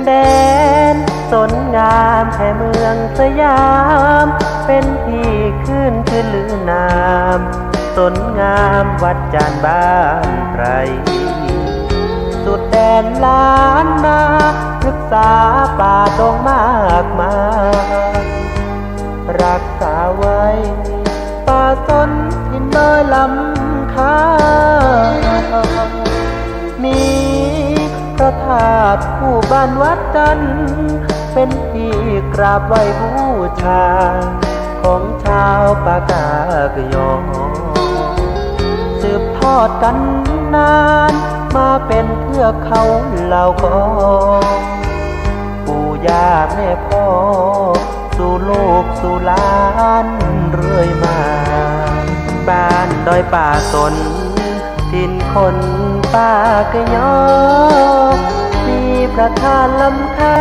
แดนสนงามแห่เมืองสยาม เป็นที่ขึ้นชื่อลือนาม สนงามวัดจันทร์บ้านไพร สุดแดนล้านนา พฤกษาป่าดงมากมาย รักษาไว้ ป่าสนหินน้อยล้ำค่า มีพระธาตุคู่บ้านวัดจันทร์ เป็นที่กราบไหว้บูชา ของชาวปากากยอ สืบทอดกันนาน มาเป็นเทือกเขาเหล่ากอ ปู่ย่าแม่พ่อ สู่ลูกสู่หลานเรื่อยมา บ้านดอยป่าสน ถิ่นคนปากยอ มีพระธาตุล้ำค่า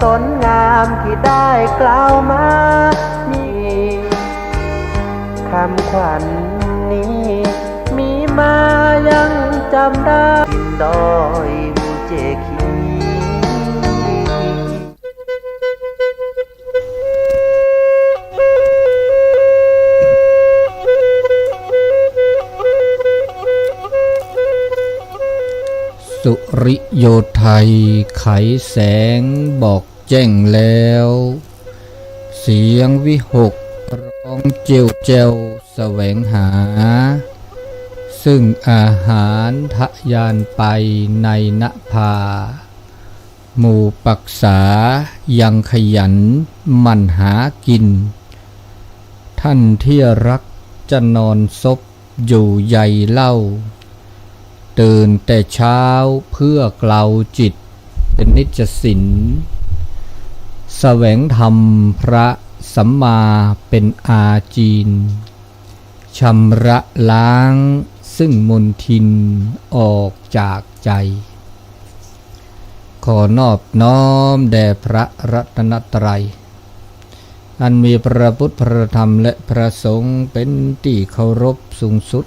สนงามที่ได้กล่าวมา มีคำขวัญนี้ มีมายังจำได้ ถิ่นดอยภูเจขี สุริโยไทยไขแสงบอกแจ้งแล้ว เสียงวิหกร้องเจ้วแจ้วแสวงหา ซึ่งอาหารทะยานไปในนภา หมู่ปักษายังขยันหมั่นหากิน ท่านที่รักจะนอนซบอยู่ใยเล่า ตื่นแต่เช้าเพื่อเกลาจิตเป็นนิจสิน แสวงธรรมพระสัมมาเป็นอาจีน ชำระล้างซึ่งมลทินออกจากใจ ขอนอบน้อมแด่พระรัตนตรัย อันมีพระพุทธ พระธรรม และพระสงฆ์เป็นที่เคารพสูงสุด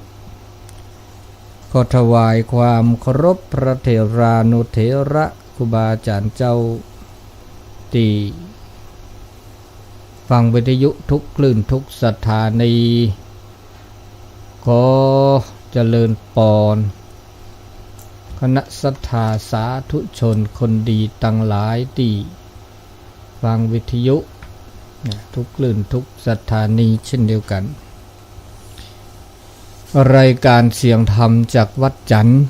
ขอถวายความเคารพพระเถรานุเถระครูบาอาจารย์เจ้า ที่ฟังวิทยุทุกคลื่นทุกสถานี ขอเจริญปอน คณะศรัทธาสาธุชนคนดีตังหลายที่ฟังวิทยุนะ ทุกคลื่นทุกสถานีเช่นเดียวกัน รายการเสียงธรรมจากวัดจันทร์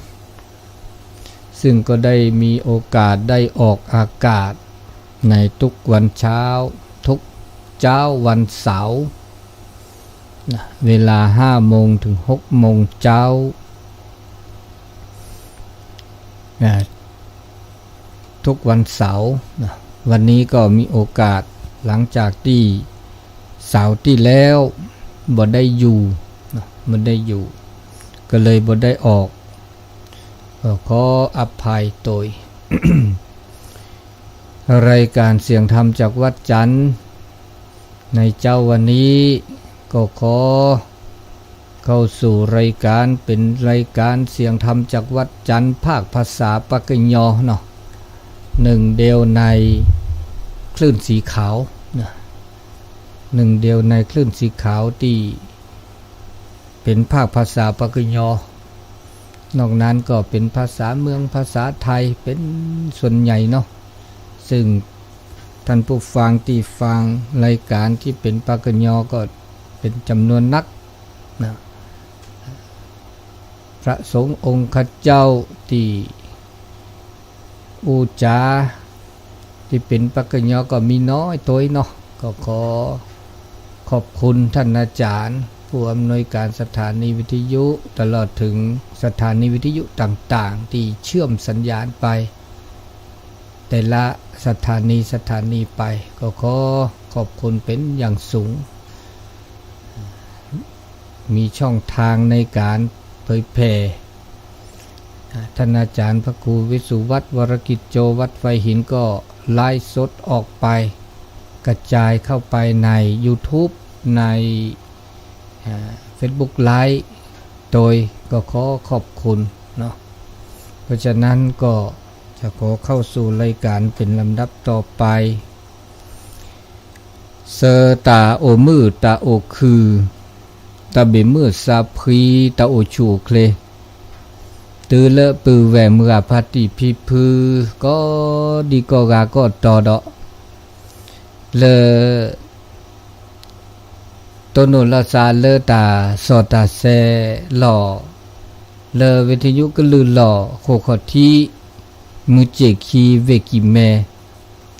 ซึ่งก็ได้มีโอกาสได้ออกอากาศในทุกวันเช้า ทุกเช้าวันเสาร์นะ เวลาห้าโมงถึงหกโมงเช้านะ ทุกวันเสาร์นะ วันนี้ก็มีโอกาสหลังจากที่เสาร์ที่แล้วบ่ได้อยู่นะ บ่ได้อยู่ ก็เลยบ่ได้ออก ก็ขออภัยโตย รายการเสียงธรรมจากวัดจันทร์ ในเช้าวันนี้ก็ขอเข้าสู่รายการ เป็นรายการเสียงธรรมจากวัดจันทร์ ภาคภาษาปากกยอเนาะ หนึ่งเดียวในคลื่นสีขาวนะ หนึ่งเดียวในคลื่นสีขาวที่เป็นภาคภาษาปากกยอ นอกนั้นก็เป็นภาษาเมือง ภาษาไทยเป็นส่วนใหญ่เนาะ ซึ่งท่านผู้ฟังที่ฟังรายการที่เป็นปากกยอก็เป็นจำนวนนักนะ พระสงฆ์องค์ข้าเจ้าที่ อู้จา ที่เป็นปากกยอก็มีน้อยโตยเนาะ ก็ขอขอบคุณท่านอาจารย์ ผู้อำนวยการสถานีวิทยุ ตลอดถึงสถานีวิทยุต่างๆ ที่เชื่อมสัญญาณไป แต่ละสถานีสถานีไป ก็ขอขอบคุณเป็นอย่างสูง มีช่องทางในการเผยแผ่ ท่านอาจารย์พระครูวิสุวัฒน์ วรกิจโจ วัดไฟหิน ก็ไลฟ์สดออกไป กระจายเข้าไปใน YouTube ใน อ่า Facebook Live โดยก็ขอขอบคุณเนาะ เพราะฉะนั้นก็ จะขอเข้าสู่รายการเป็นลำดับต่อไป เซอตาโอมือตาโอคือ ตาเบมือซาพรี ตาโอชูโอเคล တုၤလၢပုၢ်ဝဲၢ်မုၢ်ဂၤဖါတံၢ်ဖံဖု ကိးဒံကိးဂၤကိးတီၤဒီး လၢ တိၢ်နီၣ်လီၤစးလၢတၢ်စီၣ်တၢ်ဆဲးလီၢ် လၢဝ့ၢ်ထံယူကလုာ်လီၢ် ဃိာ်ခီၣ်ထံး မုၢ်စ့ၣ်ခံ ဝ့ၢ်ကံၢ်မဲ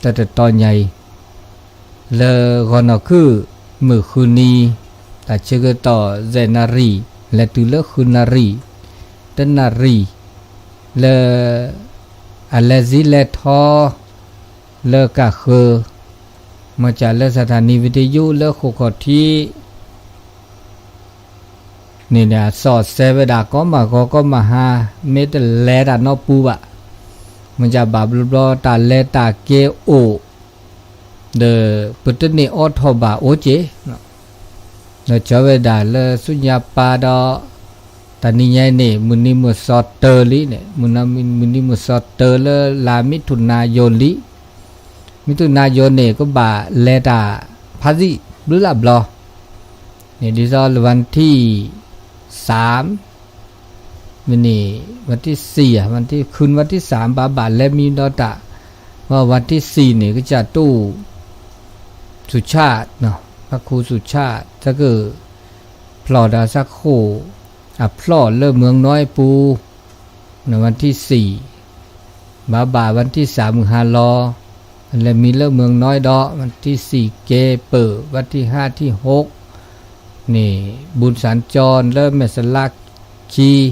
တၢ်တတီညါအံၤ လၢဂီၤနီၢ်ခုၣ် မုၢ်ဃုနံၤ တၢ်ဆၢကတီၢ် ယဲၢ်နၣ်ရံၣ် လဲၤတုၤလၢဃုနၣ်ရံၣ် တနၣ်ရံၣ် လၢ အလဲၤစံလဲၤထီ လၢကၢ်ဃၢၤ မ့ၢ်စးလၢစထၣ်နံၣ်ဝ့ၢ်ထံယူလၢဃိာ်ခီၣ်ထံး န့ၣ်န့ၣ် အစီၣ်ဆဲးဝဲဒၣ်ကိးမုၢ်ဂီၤကိးမုၢ်ဟါ မ့ၢ်တလဲၤတၢ်နီတပူၤဘၣ်. မ့ၢ်စးဘၣ်ဘျီဘျီတၢ်လဲၤတၢ်က့ၤအိၣ် ဒီးပတန့ၢ်အိးထီၣ်ဘၣ်အိၣ်က့ၤ ဒီးကၠီဝဲဒၣ်လၢဆူညါပၢ်ဒီး တနံၤညါအံၤန့ၣ် မုၢ်နံၤမုၢ်သီတၢလံန့ၣ် မုၢ်နံၤမုၢ်သီတၢလၢလါမံထူၣ်နၤယိၤလံ မံထူၣ်နၤယိၤန့ၣ် ကဘၣ်လဲၤတၢ်ဖးစံၣ်ဘျုးလၢ်ဘျီ န့ၣ် ဒ်သိးလၢ วันที่สาม မ့ၢ်န့ၣ် วันที่สี่ อ่ะ วันที่ คืนวันที่สาม ဘၣ်ဘၣ်လဲၤမံဒီးတၢ် ဝဲ วันที่สี่ န့ၣ် ကစၢ်တူၢ် สุชาติ พระครูสุชาติ သက ဖျီၣ်ဒီးသးခိၣ် အဖျီၣ်လၢ เมืองน้อย ပူၤ วันที่สี่ ဘၣ်ဘၣ် วันที่สาม မုၢ်ဟါလီၤ လဲၤမံလၢ เมืองน้อย ဒီး วันที่สี่ က့ၤပၢၢ် วันที่ห้า ที่หก န့ၣ် บุญสัญจร လၢမဲၢ်စလါခံ ဒီး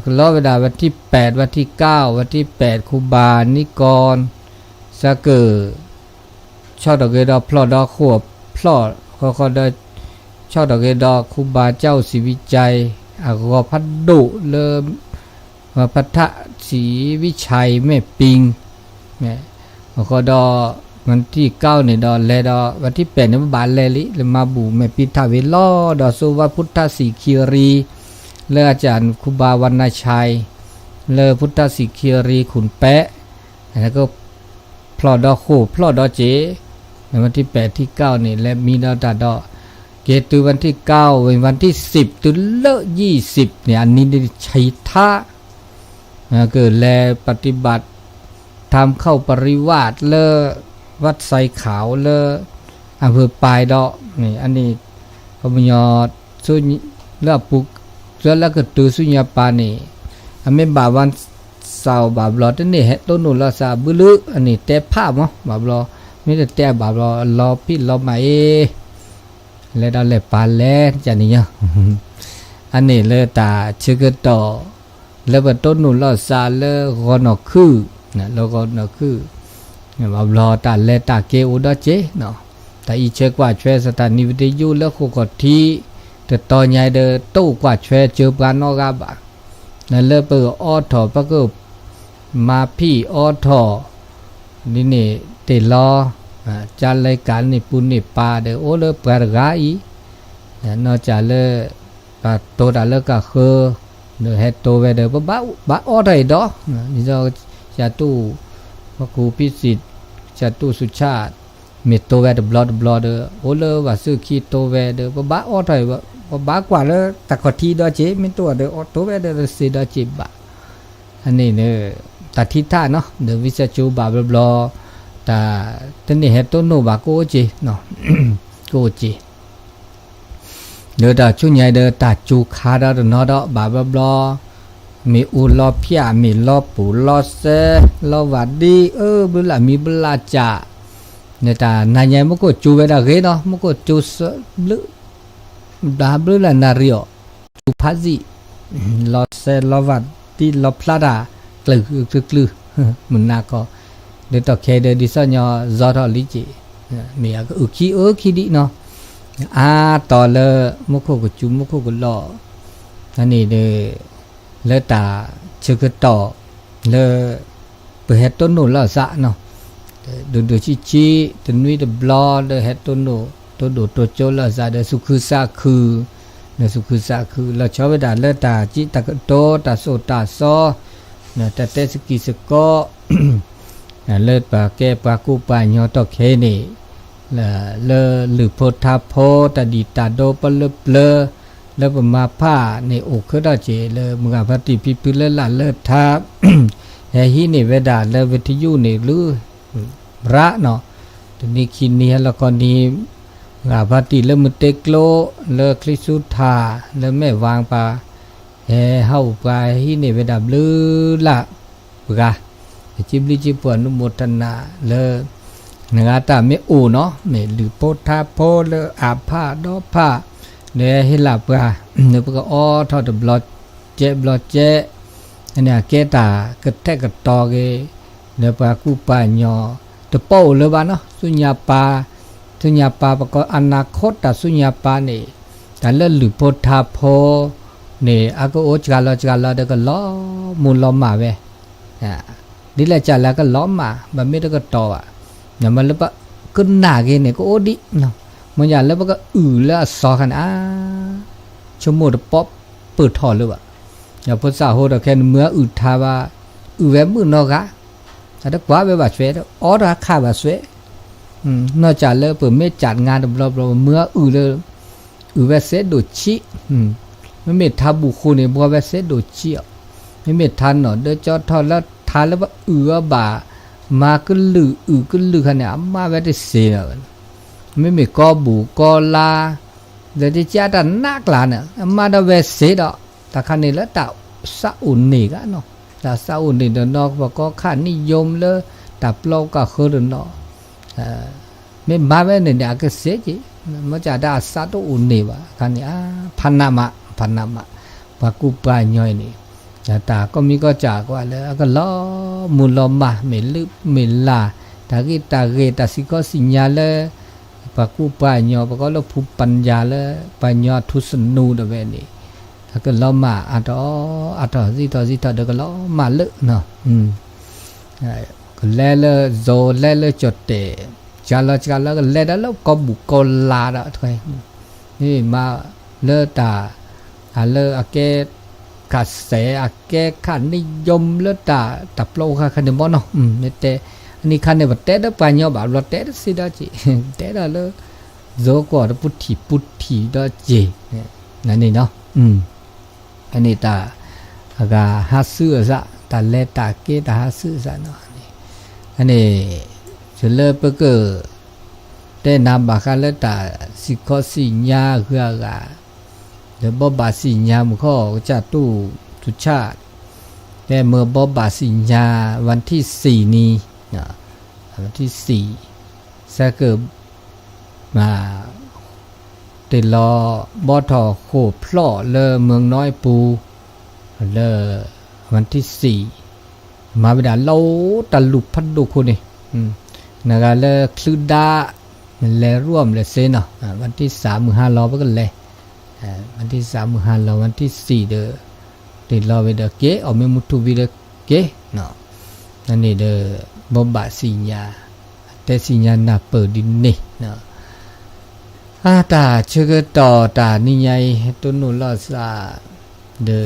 ကလီဝဲဒၣ် วันที่แปด วันที่เก้า วันที่แปด ครูบานิกร သက ဆီၣ်ထီၣ်က့ၤဒီးဖျီၣ်ဒီးဃိာ်ဖျီၣ် ဃီဃီဒီး ဆီၣ်ထီၣ်က့ၤဒီး ครูบาเจ้าศรีวิชัย အဂီၤဖးဒိၣ်လၢ พระธาตุศรีวิชัยแม่ปิง ဃီဃီဒီး วันที่เก้า န့ၣ်ဒီး လဲၤဒီး วันที่แปด န့ၣ် ဘၣ်လဲၤလံ လၢမၤဘူၣ်မဲာ်ပံထၣ်ဝံၤလီၤဒီး ဆိဝဲ พุทธศิคีรี လၢ อาจารย์ครูบาวัณชัย လၢ พุทธศิคีรี ขุนแป๊ะ ကဖျီၣ်ဒီးဃိာ်ဖျီၣ်ဒီးစ့ၢ် วันที่แปด ที่เก้า န့ၣ် လဲၤမံဒီးတၢ်ဒီး က့ၤတုၤ วันที่เก้า วันที่สิบ တုၤလၢ ยี่สิบ န့ၣ် အနံၤန့ၣ်ဆံးထါ ကလဲၤ ปฏิบัติธรรม เข้าปริวาส လၢ วัดไซขาว လၢ อำเภอปาย ဒီး န့ၣ် အန့ၣ် ပှၤကညီ လၢအပူၤ လၢကတုၤဆူညါပၢ်န့ၣ် အမ့ၢ်ဘၣ် วันเสาร์ဘၣ်ဘျီ တန့ၢ်ဟဲတိၢ်နီၣ်လီၤစးဘုလု အန့ၣ်တဲဖးမး ဘၣ်ဘျီ မ့ၢ်တတဲဘၣ်ဘျီ လီၤဖံးလီၤမၤအ့ လဲၤဒီးလဲၤပၢ်လဲၤ ကန့ၣ်ညါ အန့ၣ်လၢတၢ်ဆၢကတီၢ် လၢပတိၢ်နီၣ်လီၤစးလၢဂီၤနီၢ်ခုၣ် လၢဂီၤနီၢ်ခုၣ် ဘၣ်ဘျီတၢ်လဲၤတၢ်က့ၤအိၣ်ဒီးစ့ၢ် တၢ်အံးဆၢကွၢ်ထွဲ สถานีวิทยุ လၢဃိာ်ခီၣ်ထံး တတီၤညါဒီး တအိၣ်ကွၢ်ထွဲစၢၤပှၤနီတဂၤဘၣ် လၢပကအိးထီၣ် ပကမၤဖံးအိးထီၣ် ဒ်န့ၣ်တ့ၢ်လီၤ ကလဲၤကၤန့ၣ်ပူၤန့ၣ်ပၢ်ဒီး အိၣ်လၢပှၤတဂၤအံၤ နီၢ်ကၢ်လၢ ပှၤတိၤတၢ်လၢကၢ်ဃၢၤ ဒီးဟဲတိၤဝဲဒီး ပဘၣ်အိးထီၣ်အံၤဒီး ဒ်သိး ကၠၢ်တူၢ် ပှၤကူၤဖံစံး ကၠၢ်တူၢ် สุชาติ မ့ၢ်တိၤဝဲတဘျီတဘျီဒီး အိၣ်လၢပှၤစုခံတိၤဝဲဒီး ပဘၣ်အိးထီၣ်အံၤ ပဘၣ်ကွၢ်လၢတၢ်ခီၣ်ထံးဒီးစ့ၢ် မ့ၢ်တိၤဒီး တိၤဝဲဒီးတစ့ၢ်ဒီးစ့ၢ်ဘၣ် အန့ၣ်န့ၣ် တၢ်ထံထၣ်နီၤ ဒီးဝံသးစူၤဘၣ်ဘျီဘျီ တၢ်တန့ၢ်ဟဲတိၢ်နီၣ်ဘၣ်ကအိၣ်က့ၤ ကအိၣ်က့ၤ ဒီးတၢ်ဆူညါဒီး တၢ်စူၤခါဒီးတနီၤဒီး ဘၣ်ဘျီဘျီ မ့ၢ်အူလီၤဖၠၣ် မ့ၢ်လီၤပူၤလီၤစဲ လီၤဝၣ်ဒံ အၢ ဘျုးလၢ်မံဘျုးလၢ်ကၠး န့ၣ်တၢ်နၤညါ မူခိၣ်စူၤဝဲဒၣ်ဂ့ၤနီၤ မူခိၣ်စူၤ ဘျုး ဘျုးလၢ်နၣ်ရံၣ်အီၤ စူၤဖးစံၣ် လီၤစဲလီၤဝၣ်ဒံ လီၤဖျါတၢ် ကျၢၤကျၢၤ မုၢ်နၤကီၢ် ဒီးတီၢ်ခဲဒီး ဒ်သိးညီ စီၤထီၣ်လံက့ၤ မ့ၢ်အကအုၣ်ခံအၢခံဒံးနီၤ အါတီၤလၢ မူခိၣ်ကစူၤ မူခိၣ်ကလီၢ် အန့ၣ်ဒီး လၢတၢ်ဆၢကတီၢ် လၢ ပဟဲတိၢ်နီၣ်လီၤစးနီၤ ဒိၣ်ဒိၣ်ဆံးဆံး တနွံတဘျီ လၢဟဲတိၢ်နီၣ် တိၢ်ဒိၣ်တိၢ်ကၠိလီၤစးဒီး သူၣ်ခုသးခု ဒီးသူၣ်ခုသးခု လီၤဆီဝဲဒၣ်လၢတၢ်စံးတၢ်ကတိၤ တၢ်သိၣ်တၢ်သီ တၢ်တဲစကံးစကီး လၢပကဲပှၤကူပှၤကညီတီၢ်ခဲအံၤန့ၣ် လၢလုၢ်ဖိထါဖိတၢ်ဒံးတၢ်ဒိပလၢပျၢၤ လၢပမၤဖးန့ၣ် အိၣ်ခဲထီၣ်က့ၤလၢမုၢ်ဂၤဖါတံၢ်ဖံဖုလၢလၢ်လၢထါ ဟဲဟံးန့ၢ်ဝဲဒၣ်လၢဝ့ၢ်ထယုၣ်န့ၣ် လုၢ်ရၣ်နီၤ တနံၤခံနံၤဟဲလီၤခီနံၤ မုၢ်ဂၤဖါတံၢ်လၢမုၢ်တ့ကျိ လၢချံဆူထၣ် လၢမဲၢ်ဝါပၤ ဟဲဟးအိၣ်ပှၤ ဟဲဟံးန့ၢ်ဝဲဒၣ်ဘျုးလၢ်ပှၤ ပစံးဘျုးစံးဖှိၣ်အနုမောထနာလၢ နဂၤတၢ်မ့ၢ်အိၣ်နီၤ မ့ၢ်လုၢ်ဖိထါဖိလၢအဖးဒီဖး လၢဟ့ၣ်လၢပှၤ လၢပကအိးထီၣ်တဘျီကဲဘျီကဲ န့ၣ်အကဲတၢ်ကထဲကတီၤက့ၤ လၢပှၤကူပှၤကညီ တပိာ်အိၣ်လၢၤဘၣ်နီၤ ဆူညါပၤ ဆူညါပၤ ပကိးအနၢ်ခိတၢ်ဆူညါပၤန့ၣ် တၢ်လၢလုၢ်ဖိထါဖိန့ၣ် အကအိၣ်စှၤလီၤစှၤလီၤဒီးကလီၤမုၢ်လီၤမၢ်ဝဲ ဒ်လဲၣ်ကလဲၣ်ကလီၤမၢ် ဘၣ်မ့ၢ်တကတီၤဘၣ် မ့ၢ်လၢပကနၣ်က့ၤန့ၣ် ကအိၣ်ဒံး မ့ၢ်ယၤလၢပကအုၣ်လၢအစီၤခါန့ၣ် အါ ဆိကမိၣ်တပိာ်ပၢၢ်ထီၣ်လၢၤဘၣ် ဒီးဖိသၣ်ဟိဒီးခဲန့ၣ် မ့ၢ်အုၣ်ထါဘၣ် အုၣ်ဝဲမုၣ်နီတဂၤ အတကွၢ်ဝဲဘၣ်စွဲ အီထီၣ်အခးဘၣ်စွဲ နီၢ်ကၢ်လၢပမ့ၢ်ကၢ်တငါတဘျီဘျီ မ့ၢ်အုၣ်လၢ အုၣ်ဝဲစဲးဒိၣ်ဆံး မ့မ့ၢ်ထါဘူၣ်ဃိန့ၣ် ဘှီဝဲစဲးဒိၣ်ဆံးအီၤ မ့မ့ၢ်ထါနီၣ်ဒၢကၠီထီၣ်လၢထါလၢပအုၣ်အီၤဘၣ် မၤကလုာ်အုၣ်ကလုာ်ခါန့ၣ် အမါဝဲတစ့လီၤ မ့မ့ၢ်ကီဘူၣ်ကီလါ ဒီးတကးတၢ်နးကျါန့ၣ် အမါဒီးဝဲစ့ဒီး တၢ်ခါန့ၣ်လၢတၢ်သးအိၣ်န့ၢ်ဂၤနီၤ တၢ်သးအိၣ်န့ၢ်ဒီးနီၢ်ပကီခါနံၣ်ယိမ်လၢ တၢ်ပျီကဃၢတနီၤ မ့ၢ်မၤဝဲန့ၣ်န့ၣ် အကစ့က့ၤ မ့ၢ်ကၢ်ဒၣ်အသးတအိၣ်န့ၢ်ဘၣ် အခါန့ၣ် ဖးနးမး ဖးနးမး ပှၤကူပှၤကညီအံၤန့ၣ် တၢ်ကိးမံၤကိးကၢ်ကွၢ်လၢအကလီၤမုၢ်လီၤမၢ် မ့ၢ်လုၢ်မ့ၢ်လၢ် တၢ်ဂ့ၢ်တၢ်ဂ့ၢ် တၢ်စံၣ်ခီစံၣ်ညါလၢ ပှၤကူပှၤကညီ ပကိးလၢဖူပညါလၢ ပှၤကညီထူသနူဒီးဝဲန့ၣ် အကလီၤမၢ်အါထီၣ်အါထီၣ် စံၣ်ထီၣ်စံၣ်ထီၣ်ဒီးကလီၤမၢ်လၢ ကလဲလၢ ဇိလဲလၢကၠီၣ်တဲာ် စှၤလီၤစှၤလီၤကလဲဒီးလၢကီၢ်ဘူၣ်ကီၢ်လါဒီး မ့ၢ်မၤလၢတၢ် အလၢအကဲ ခးစဲးအကဲခးနံၣ်ယိမ်လၢတၢ် တၢ်ပျီအိၣ်ခါခါန့ၣ်မ့ၢ်နီၤ မ့ၢ်တဲ အနံၣ်ခါန့ၣ် ပတဲဒီးပှၤကညီဘၣ် ဘျီတဲတသ့ဒီးက့ၤ တဲဒီးလၢ ယိၤကွီၢ်တပူထံၣ်ပူထံၣ်ဒီးက့ၤ နန့ၣ်နီၤ အန့ၣ်တၢ် အဂၤဟးဆူအသး တၢ်လဲၤတၢ်ကဲတၢ်ဟးဆူအသးနီၤ အန့ၣ် အန့ၣ် ယလၢပက တဲနၤဘၣ်ဃးလၢတၢ်စံၣ်ခီစံၣ်ညါဂုၤအဂၤ ဒီးဘိးဘၣ်စံၣ်ညါမူခီ ကစၢ်တူၢ်သူၣ်ဆၣ် တဲမ့ၢ်ဘိးဘၣ်စံၣ်ညါ วันที่สี่ န့ၣ် วันที่สี่ စဲက တ့ၢ်လီၤဘီထီၣ်ဃိာ်ဖျီၣ်လၢ เมืองน้อย ပူၤ လၢ วันที่สี่ မၤဝဲဒၣ်လီၤတၢ်လူၢ်ဖးဒိၣ်ခိၣ်န့ၣ် နဂၤလၢချုးဒါ လဲၤရူၢ်လဲၤစ့နီၤ วันที่สาม မုၢ်ဟါလီၤပကလဲၤ วันที่สาม မုၢ်ဟါလီၤ วันที่สี่ ဒီး တ့ၢ်လီၤဝံၤဒီးက့ၤ အီၣ်မ့ၢ်မူထူၣ်ဝံၤဒီးက့ၤ န့ၣ်ဒီး ဘိးဘၣ်စံၣ်ညါ တဲစံၣ်ညါနၢ်ပၢၢ်ဒ်န့ၣ် အတၢ်ဆၢကတီၢ်တၢ်နံၤညါအံၤ တိၢ်နီၣ်လီၤသး ဒီး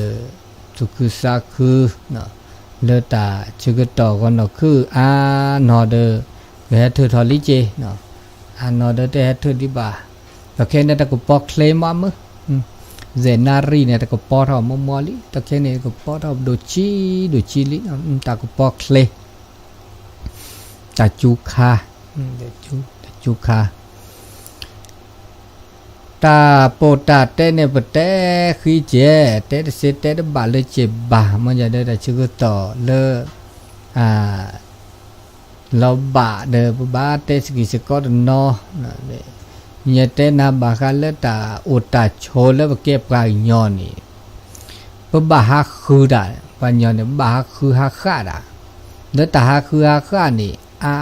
သူၣ်ခုသးခု လၢတၢ်ဆၢကတီၢ်ဂီၤနီၢ်ခုၣ်အါနီၢ်ဒီး ကဟဲထၢၣ်ထီၣ်လံက့ၤ အါနီၢ်ဒီးတဟဲထၢၣ်ဒံးဘၣ် တခဲန့ၣ်တကပီၤချ့မးမုၢ် စဲးနၣ်ရံၣ်န့ၣ် တကပီၤထီၣ်မးမးလံ တခဲန့ၣ် တကပီၤထီၣ်ဒိၣ်ဆံးဒိၣ်ဆံးလံ တၢ်ကပီၤချ့ တၢ်စူၤခါ တၢ်စူၤခါ တၢ်ပိာ်တၢ်တဲန့ၣ် ပတဲဃံကဲ တဲတစ့တဲတဘၣ်လၢက့ၤဘၣ် မ့ၢ်ယၤဒီးတၢ်ဆၢကတီၢ်လၢ လီၤဘၣ်ဒီးပဘၣ်တဲစကံးစကီးတနီၤ ယတဲနၤဘၣ်ဃးလၢတၢ်အိၣ်တၢ်ဆိးလၢပကဲပှၤကညီန့ၣ် ပဘၣ်ဟးဃုတၢ် ပှၤကညီန့ၣ် ပဘၣ်ဟးဃုဟးဃၣ်တၢ် လၢတၢ်ဟးဃုဟးဃၣ်န့ၣ် အါ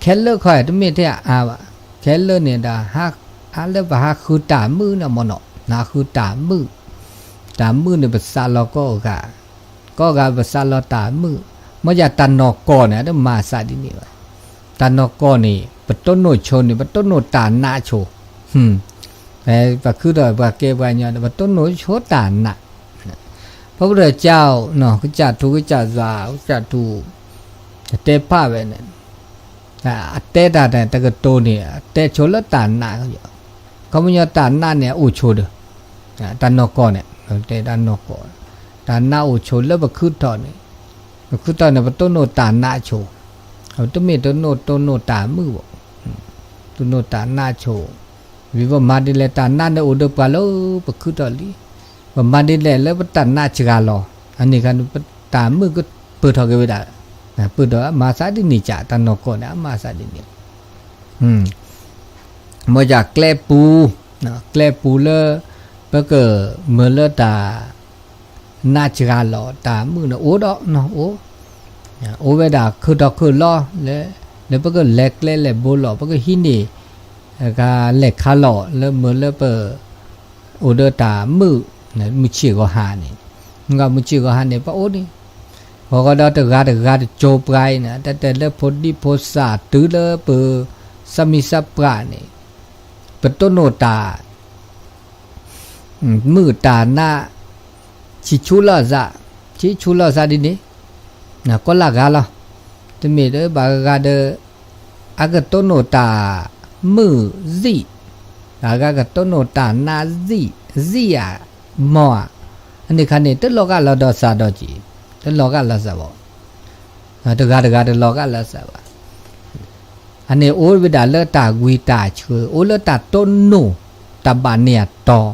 ခဲလၢာ်ခီ တမ့ၢ်ထဲအါဘၣ် ခဲလၢာ်န့ၣ်ဒီး အါလၢပဟးဃုတၢ်မုၣ်န့ၣ်မ့ၢ်နီၤ ဟးဃုတၢ်မုၣ် တၢ်မုၣ်န့ၣ် ပသးလီၤကိးဂၤ ကိးဂၤပသးလီၤတၢ်မုၣ် မ့ၢ်ယၤတၢ်နီၢ်ကီၢ်န့ၣ် အတမၤသးဒ်န့ၣ်ဘၣ် တၢ်နီၢ်ကီၢ်န့ၣ် ပတိၢ်နီၣ်ဆိန့ၣ် ပတိၢ်နီၣ်တၢ်နးဆိ ပခုဒီးပှၤကဲပှၤကညီန့ၣ် ပတိၢ်နီၣ်ဆိတၢ်နး ပှၤပတကၢ်အိၣ် ကစၢ်ထူကစၢ်ယွၤ ကစၢ်ထူ တဲဖၣ်ဝဲန့ၣ် အတဲတၢ်န့ၣ် တကတိၤန့ၣ် အတဲဆိလၢတၢ်နာ်, ခီပညီတၢ်နာ်န့ၣ် အအိၣ်ဆိဒီး တၢ်နီၢ်ကီၢ်န့ၣ် တဲတၢ်နီၢ်ကီၢ် တၢ်နာ်အိၣ်ဆိလၢပခုထီၣ်န့ၣ်, ပခုထီၣ်န့ၣ် ပတိၢ်နီၣ်တၢ်နာ်ဆိ, ပတမ့ၢ်တိၢ်နီၣ် တိၢ်နီၣ်တၢ်မုာ်ဘၣ်, တိၢ်နီၣ်တၢ်နာ်ဆိ, ဝံၤပမၤဒ်လဲၣ် တၢ်နာ်န့ၣ်အိၣ်ဒီးပှၤလၢပခုထီၣ်လံ, ပမၤဒ်လဲၣ်လၢပတၢ်နာ်စှၤလီၤ, အန့ၣ်ခါ တၢ်မုာ်ကပၢၢ်ထီၣ်က့ၤဝဲဒၣ်, ပၢၢ်ထီၣ်အမၤသးဒ်န့ၣ်ကၢ် တၢ်နီၢ်ကီၢ်န့ၣ် အမၤသးဒ်န့ၣ် မ့ၢ်ဒ်ကျဲပူၤ, ကျဲပူၤလၢ ပကမၢလၢတၢ် နာ်စှၤလီၤ တၢ်မုာ်န့ၣ်အိၣ်ဒီးနီၢ်အိၣ်, အိၣ်ဝဲဒၣ်ခုထီၣ်ခုလီၤ, လၢပကလဲၤကျဲလဲၤဘိလီၤ ပကဟံးန့ၢ် လဲၤခါလီၤ လၢမၢလၢပ အိၣ်ဒီးတၢ်မုာ်, မုၢ်ဆ့ၣ်ဂီၤဟါန့ၣ်, မုၢ်ဆ့ၣ်ဂီၤဟါန့ၣ် ပအိၣ်န့ၣ်, ဂီၤဂီၤဒီးတဂၤတဂၤတစိၤပှၤအံၤန့ၣ် တၢ်တဲလၢဖိဒံဖိသၣ်တုၤလၢပ သးမံသးပှၢ်န့ၣ်, ပတိၢ်နီၣ်တၢ် မုာ်တၢ်နာ် ဆံၣ်ဆူလီၤသး, ဆံၣ်ဆူလီၤသးဒ်န့ၣ်, ကီလၢဂၤလီၤ, တမ့ၢ်ဒီးဘၣ်ဂၤဒီး အကတိၢ်နီၣ်တၢ်မုာ်သံ, ဘၣ်ဂၤကတိၢ်နီၣ်တၢ်နာ်သံ, သံဧါ, မီၢ်ဧါ, အန့ၣ်ခါန့ၣ် တလီၤဂာ်လီၤဒီးသးဒီးက့ၤ, တလီၤဂာ်လီၤသးဘၣ် တဂၤတဂၤတလီၤဂာ်လၢသးဘၣ်. အန့ၣ်အိၣ်ဝဲဒၣ်လၢတၢ်ဝံတၢ်ဆှၢ အိၣ်လၢတၢ်တိၢ်နီၣ် တၢ်ဘၣ်န့ၢ်အတီၤ,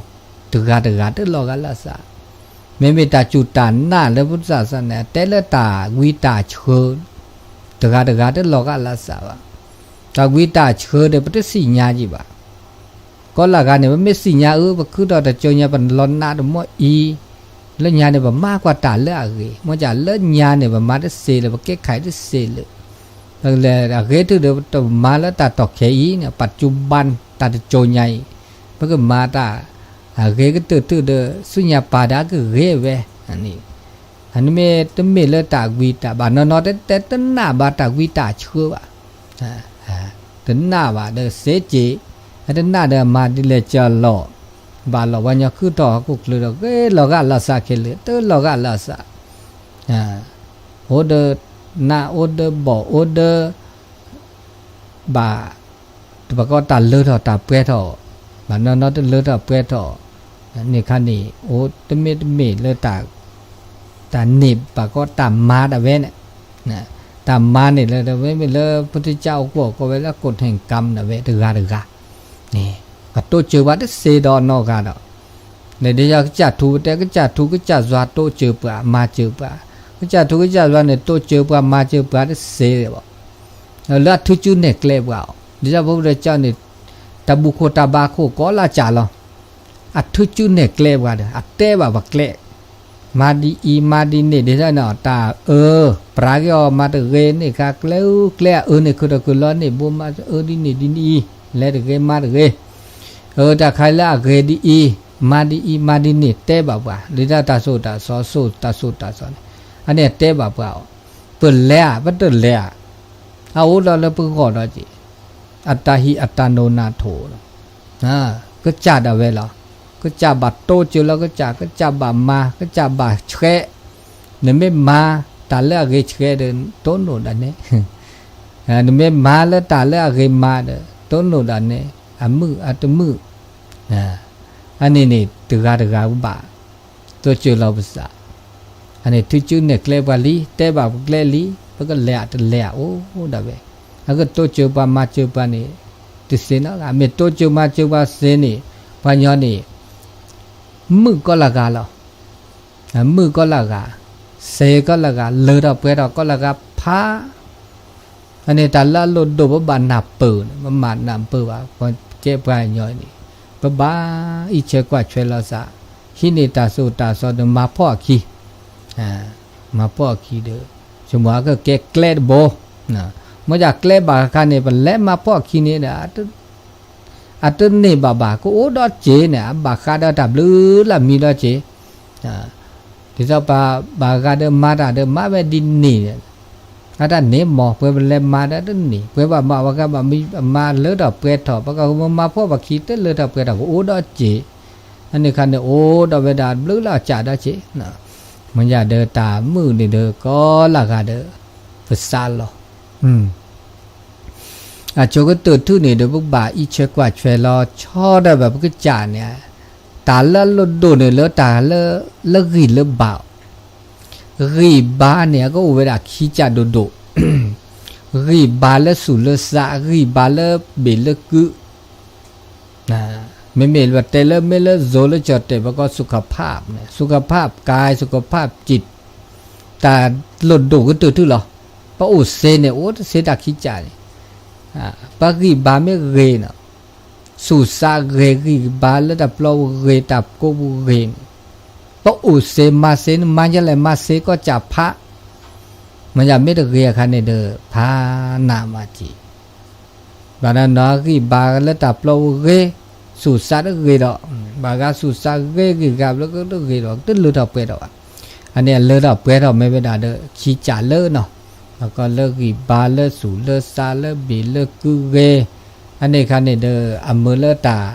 တဂၤတဂၤတလီၤဂာ်လၢသး, မ့မ့ၢ်တၢ်စူၢ်တၢ်နာ်လၢပသးစၢ်န့ၣ် တဲလၢတၢ်ဝံတၢ်ဆှၢ တဂၤတဂၤတလီၤဂာ်လၢသးဘၣ်. တၢ်ဝံတၢ်ဆှၢဒီး ပတသ့ၣ်ညါက့ၤဘၣ် ကီလၢဂၤန့ၣ် ပမ့ၢ်သ့ၣ်ညါအၢ ပခုထီၣ်တကၠိညါ ပလီၤနးတမီၢ်အံၤ, လၢညါန့ၣ် ပမၤကွၢ်တၢ်လၢအဂ့ၤ, မ့ၢ်ကလၢညါန့ၣ် ပမၤတသ့လၢၤ ပကဲခးတသ့လၢၤ, အဂ့ၤထုးဒီး ပတမၤလၢတၢ်တီၢ်ခဲအံၤန့ၣ် ပတုၤဘၣ်တၢ်တကၠိညါအံၤ, ပကမၤတၢ် အဂ့ၤကတၢၢ်ထုးဒီး ဆူညါပာ်ဒီးအကဂ့ၤဝဲ, အန့ၣ်မ့ၢ်တမ့ၢ်လၢတၢ်ဝံတၢ်ဘၣ်နီၢ်နီၢ် တတနာ်ဘၣ်တၢ်ဝံတၢ်ဆှၢဘၣ် တနာ်ဘၣ်ဒီးစ့က့ၤ, တနာ်ဒီးမၤဒ်လဲၣ်ကလီၤ, ဘၣ်လီၤပှၤညီခုထီၣ်ဟီၣ်ခိၣ်ချၢဒီး ဂ့ၤလီၤဂာ်လီၤသးခဲလၢာ် တလီၤဂာ်လီၤသး, အိၣ်ဒီးနးအိၣ်ဒီးဘီၣ်အိၣ်ဒီး ဘၣ် တပှၤကီတၢ်လၢထီၣ်တၢ်ပှဲၤထီၣ်, ဘၣ်နီၢ်နီၢ်တလၢထီၣ်ပှဲၤထီၣ်, န့ၣ်ခါန့ၣ် အိၣ်တမ့ၢ်တမ့ၢ်လၢ တၢ်န့ၢ်ဘၣ်ကီတၢ်မၤဒၣ်ဝဲန့ၣ်, တၢ်မၤန့ၣ်လၢ မ့မ့ၢ်လၢဖိတကၠိအိၣ်ကီၢ်ကီၢ်ဝဲလၢ ကိၣ်ထံၣ်ကၢမ် ဒၣ်ဝဲတဂၤတဂၤ, န့ၣ် အတိစၢၤပှၤတသ့ဒီးနီတဂၤဒီး, န့ၣ်ဒ်သိးကစၢ်ထူပတဲ ကစၢ်ထူကစၢ်ယွၤတိစၢၤပှၤ မၤစၢၤပှၤ, ကစၢ်ထူကစၢ်ယွၤန့ၣ် တိစၢၤပှၤမၤစၢၤပှၤတသ့ဘၣ် လၢအထုကၠူနဲၣ်ကျဲပှၤအီၤ ဒ်သိးဖိတကၠိန့ၣ် တၢ်ဘူၣ်ခိၣ်တၢ်ဘါခိၣ်ကိးလၢကၢ်လီၤ, အထုကၠူနဲၣ်ကျဲပှၤဒီး အတဲဘၣ်ပကျဲ, မၤဒ်အံၤ မၤဒ်န့ၣ် ဒ်သိးန့ၣ် တၢ်အၢ ပြးက့ၤအီၤ မၤတဂ့ၤန့ၣ် ခါကျဲအူကျဲအအၢန့ၣ် ခုၣ်ထီၣ်ခုၣ်လီၤန့ၣ် ဘိမးအၢဒ်န့ၣ်ဒ်န့ၣ်အံၤ လဲၤတဂ့ၤမၤတဂ့ၤ, အၢ တၢ်ခါလၢအဂ့ၤဒ်အံၤ မၤဒ်အံၤ မၤဒ်န့ၣ် တဲဘၣ်ပှၤ ဒ်သိးတၢ်သိၣ်တၢ်သီ သိၣ်တၢ်သိၣ်တၢ်သီန့ၣ်, အန့ၣ်အတဲဘၣ်ပှၤအီၤ, ပလဲၤဧါ ပတလဲၤဧါ, အအိၣ်ဒီးလၢပဂီၢ်ဒီးက့ၤ, အတၢ်ဟံးအတၢ်နိးနၢ်ထိးလီၤ ကစၢ်ဒၣ်ဝဲလီၤ, ကစၢ်ဘၣ်တိစၢၤလီၤကစၢ်, ကစၢ်ဘၣ်မၤ, ကစၢ်ဘၣ်ဆှဲး, နမ့ၢ်မၤတၢ်လၢအဂ့ၤဆှဲးဒီး တိၢ်နီၣ်ဒၣ်နဲ, နမ့ၢ်မၤလၢတၢ်လၢအဂ့ၤမၤဒီး တိၢ်နီၣ်ဒၣ်နဲ, အမုာ်အတမုာ်, အန့ၣ်န့ၣ် တဂၤတဂၤဘၣ် တိစၢၤလီၤပသး, အန့ၣ်ထုကၠူနဲၣ်ကျဲပှၤလံ, တဲဘၣ်ပကျဲလံ, ပကလဲၤအတလဲၤအအိၣ်ဒၣ်ဝဲ, အကတိစၢၤပှၤမၤစၢၤပှၤန့ၣ် တသ့နီတဂၤ, မ့ၢ်တိစၢၤမၤစၢၤပှၤသ့န့ၣ်, ပှၤညီန့ၣ် မုာ်ကီလၢဂၤလီၤ, မုာ်ကီလၢဂၤ, စ့ကီလၢဂၤ, လၢထီၣ်ပှဲၤထီၣ်ကီလၢဂၤဖး အန့ၣ်တၢ်လၢအလိၣ်ဒိၣ် ပဘၣ်နၢ်ပၢၢ်န့ၣ်, ပမၤနၢ်ပၢၢ်ဘၣ်, ပကဲပှၤကညီအံၤန့ၣ်, ပဘၣ်အံးဆဲးကွၢ်ဆဲးလီၤသး, ဟံးန့ၢ်တၢ်သိၣ်တၢ်သီဒီးမၤဖှီၣ်အခံ, မၤဖှီၣ်အခံဒီး, ဆိကမိၣ်အကကဲကျဲတဘိ, မ့ၢ်ဒ်ကျဲဘၣ်အခါန့ၣ် ပလဲၤမၤဖှီၣ်အခံန့ၣ်ဒီး အတန့ၢ်ဘၣ်ဘၣ်, ကအိၣ်ဒီးစ့န့ၣ် အဘၣ်ဃးဒီးတၢ်ဘျုးလၢအမံၤဒီးစ့, ဒ်သိးပှၤဘၣ်ဂၤဒီးမၤတၢ်ဒီးမၤဝဲဒ်န့ၣ်, အတၢ်န့ၣ်မ့ၢ် ပှဲၤပလဲၤမၤဒီးတန့ၢ်, ပှဲၤဘၣ်မၤဝဲကဘၣ်မၤလၢထီၣ်ပှဲၤထီၣ်, ပကမၤဖှီၣ်ပခံတလၢထီၣ်ပှဲၤထီၣ် ကအိၣ်ဒီးစ့, အန့ၣ်ခါန့ၣ် အိၣ်ဒီးဝဲဒၣ်ဘျုးလၢအစၢ်ဒီးစ့, မ့ၢ်ယၤဒီးတၢ်မုာ်န့ၣ်ဒီး ကိးလၢ်ဂၤဒီး ပစးလီၤ. အဆိကတၢၢ်ထူၣ်န့ၣ်ဒီး ပကဘၣ်အံးဆၢကွၢ်ဆၢလီၤ ဆီဒၣ်ဘၣ်ပကစၢ်န့ၣ်, တၢ်လၢအလိၣ်ဒိၣ်န့ၣ်လၢတၢ်လၢ လၢဂံၢ်လၢဘါ, ဂံၢ်ဘါန့ၣ် အကအိၣ်ဝဲဒၣ်ခံကၢ်ဒိၣ်ဒိၣ်, ဂံၢ်ဘါလၢသူၣ်လၢသး, ဂံၢ်ဘါလၢဘ့ၣ်လၢကု မ့မ့ၢ်ပတဲလၢ မ့ၢ်လၢ စိၤလၢကၠီၣ်တဲၣ် ပကိး สุขภาพန့ၣ်, สุขภาพกาย สุขภาพจิต, တၢ်လိၣ်ဒိၣ်ကတၢၢ်ထူၣ်လီၤ. ပအိၣ်သ့န့ၣ် အိၣ်တသ့တၢ်ခံကၢ်န့ၣ်, ပဂံၢ်ဘါမ့ၢ်ဂ့ၤန့ၣ်, သူၣ်သးဂ့ၤ ဂံၢ်ဘါလၢတၢ်ပျီပူၤဂ့ၤ တၢ်ကိးပူၤဂ့ၤန့ၣ်, ပအိၣ်သ့မၤသ့န့ၣ် မၤယလဲၣ် မၤသ့ကီၢ်ကၢ်ဖး မ့ၢ်ယၤမ့ၢ်တဂ့ၤအခါန့ၣ်ဒီး ဖးနးမးက့ၤ, ဘၣ်ဒီးနီၢ်ဂံၢ်ဘါလၢတၢ်ပျီပူၤဂ့ၤ, သူၣ်သးတဂ့ၤဒီး, ဘၣ်ဂၤသူၣ်သးဂ့ၤ ဂံၢ်ဂၤဘျၢကတဂ့ၤဒီး တလၢထီၣ်ပှဲၤထီၣ်ဘၣ်. အန့ၣ်အလၢထီၣ်ပှဲၤထီၣ်မ့ၢ်ဝဲဒၣ်ဒီး ခံကၢ်လၢနီၤ, ပကိးလၢဂံၢ်ဘါလၢသူၣ်လၢသးလၢဘ့ၣ်လၢကုဂ့ၤ, အန့ၣ်အခါန့ၣ်ဒီး အမၢလၢတၢ်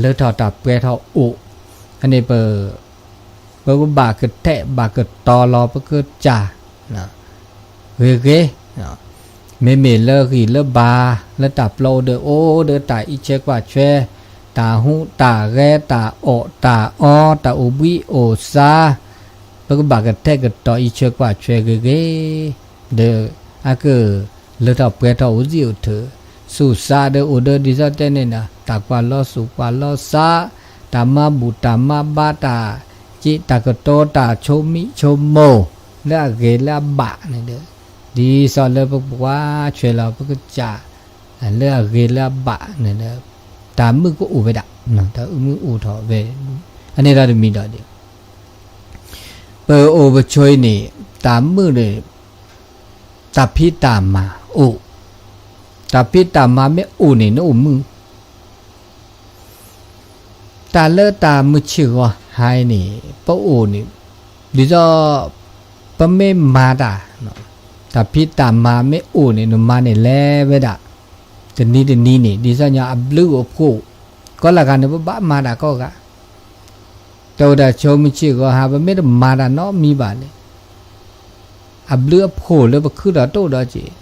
လၢထီၣ်တၢ်ပှဲၤထီၣ်အိၣ်, အန့ၣ်ပ ပကဘၣ်ကထဲးဘၣ်ကတီၤလီၤပကစၢ် ဂ့ၤဂ့ၤ, မ့မ့ၢ်လၢဂံၢ်လၢဘါ လၢတၢ်ပျီအိၣ်ဒီး အိၣ်ဒီးတၢ်အံးဆၢကွၢ်ဆၢ, တၢ်ဟူးတၢ်ဂဲၤ တၢ်အီၣ်တၢ်အီ တၢ်အိၣ်ဘှံးအိၣ်သါ, ပကဘၣ်ကထဲးကတီၤအံးဆၢကွၢ်ဆၢဂ့ၤဂ့ၤ, ဒီးအက လၢထီၣ်ပှဲၤထီၣ်အိၣ်သံအိၣ်ထၢ, သူၣ်သးဒီးအိၣ်ဒီးဒ်သိးတဲန့ၣ်နီၤ တၢ်ကွၢ်လီၤသူၣ်ကွၢ်လီၤသး, တၢ်မၤဘူၣ်တၢ်မၤဘါ တၢ်စ့တၢ်ကတိၤ တၢ်ဆိမိၣ်ဆိမိၣ် လၢအဂ့ၤလၢအဘၣ်န့ၣ်ဒီး, ဒ်သိးလၢပကကွၢ်ထွဲလီၤပကစၢ် လၢအဂ့ၤလၢအဘၣ်န့ၣ်ဒီး, တၢ်မုာ်ကအိၣ်ဝဲဒၣ်, တၢ်မုာ်အိၣ်ထီၣ်ဝဲ, အန့ၣ်ဒီးတမံၤဒီး ပအိၣ်ပဆိးအံၤန့ၣ် တၢ်မုာ်န့ၣ် တၢ်ဖံးတၢ်မၤအိၣ်, တၢ်ဖံးတၢ်မၤမ့ၢ်အိၣ်န့ၣ် နအိၣ်မုာ်, တၢ်လၢတၢ်မုာ်ဆ့ၣ်ဂီၤဟါအံၤန့ၣ် ပအိၣ်န့ၣ် ဒ်သိး ပမ့ၢ်မၤတၢ်, တၢ်ဖံးတၢ်မၤမ့ၢ်အိၣ်န့ၣ် နမၤန့ၣ်လဲၤဝဲဒၣ်, တနံၤတနံၤန့ၣ် ဒ်သိးညီအဘျုးအိၣ်ဖှိၣ်, ကိးလၢဂၤန့ၣ် ပဘၣ်မၤတၢ်ကိးဂၤ တအိၣ်ဒီးဆိမုၢ်ဆ့ၣ်ဂီၤဟါ ပမ့ၢ်တမၤတၢ်နီတမံၤဘၣ်န့ၣ်, အဘျုးအဖှိၣ်လၢပခုထီၣ်တအိၣ်ဒီးက့ၤ,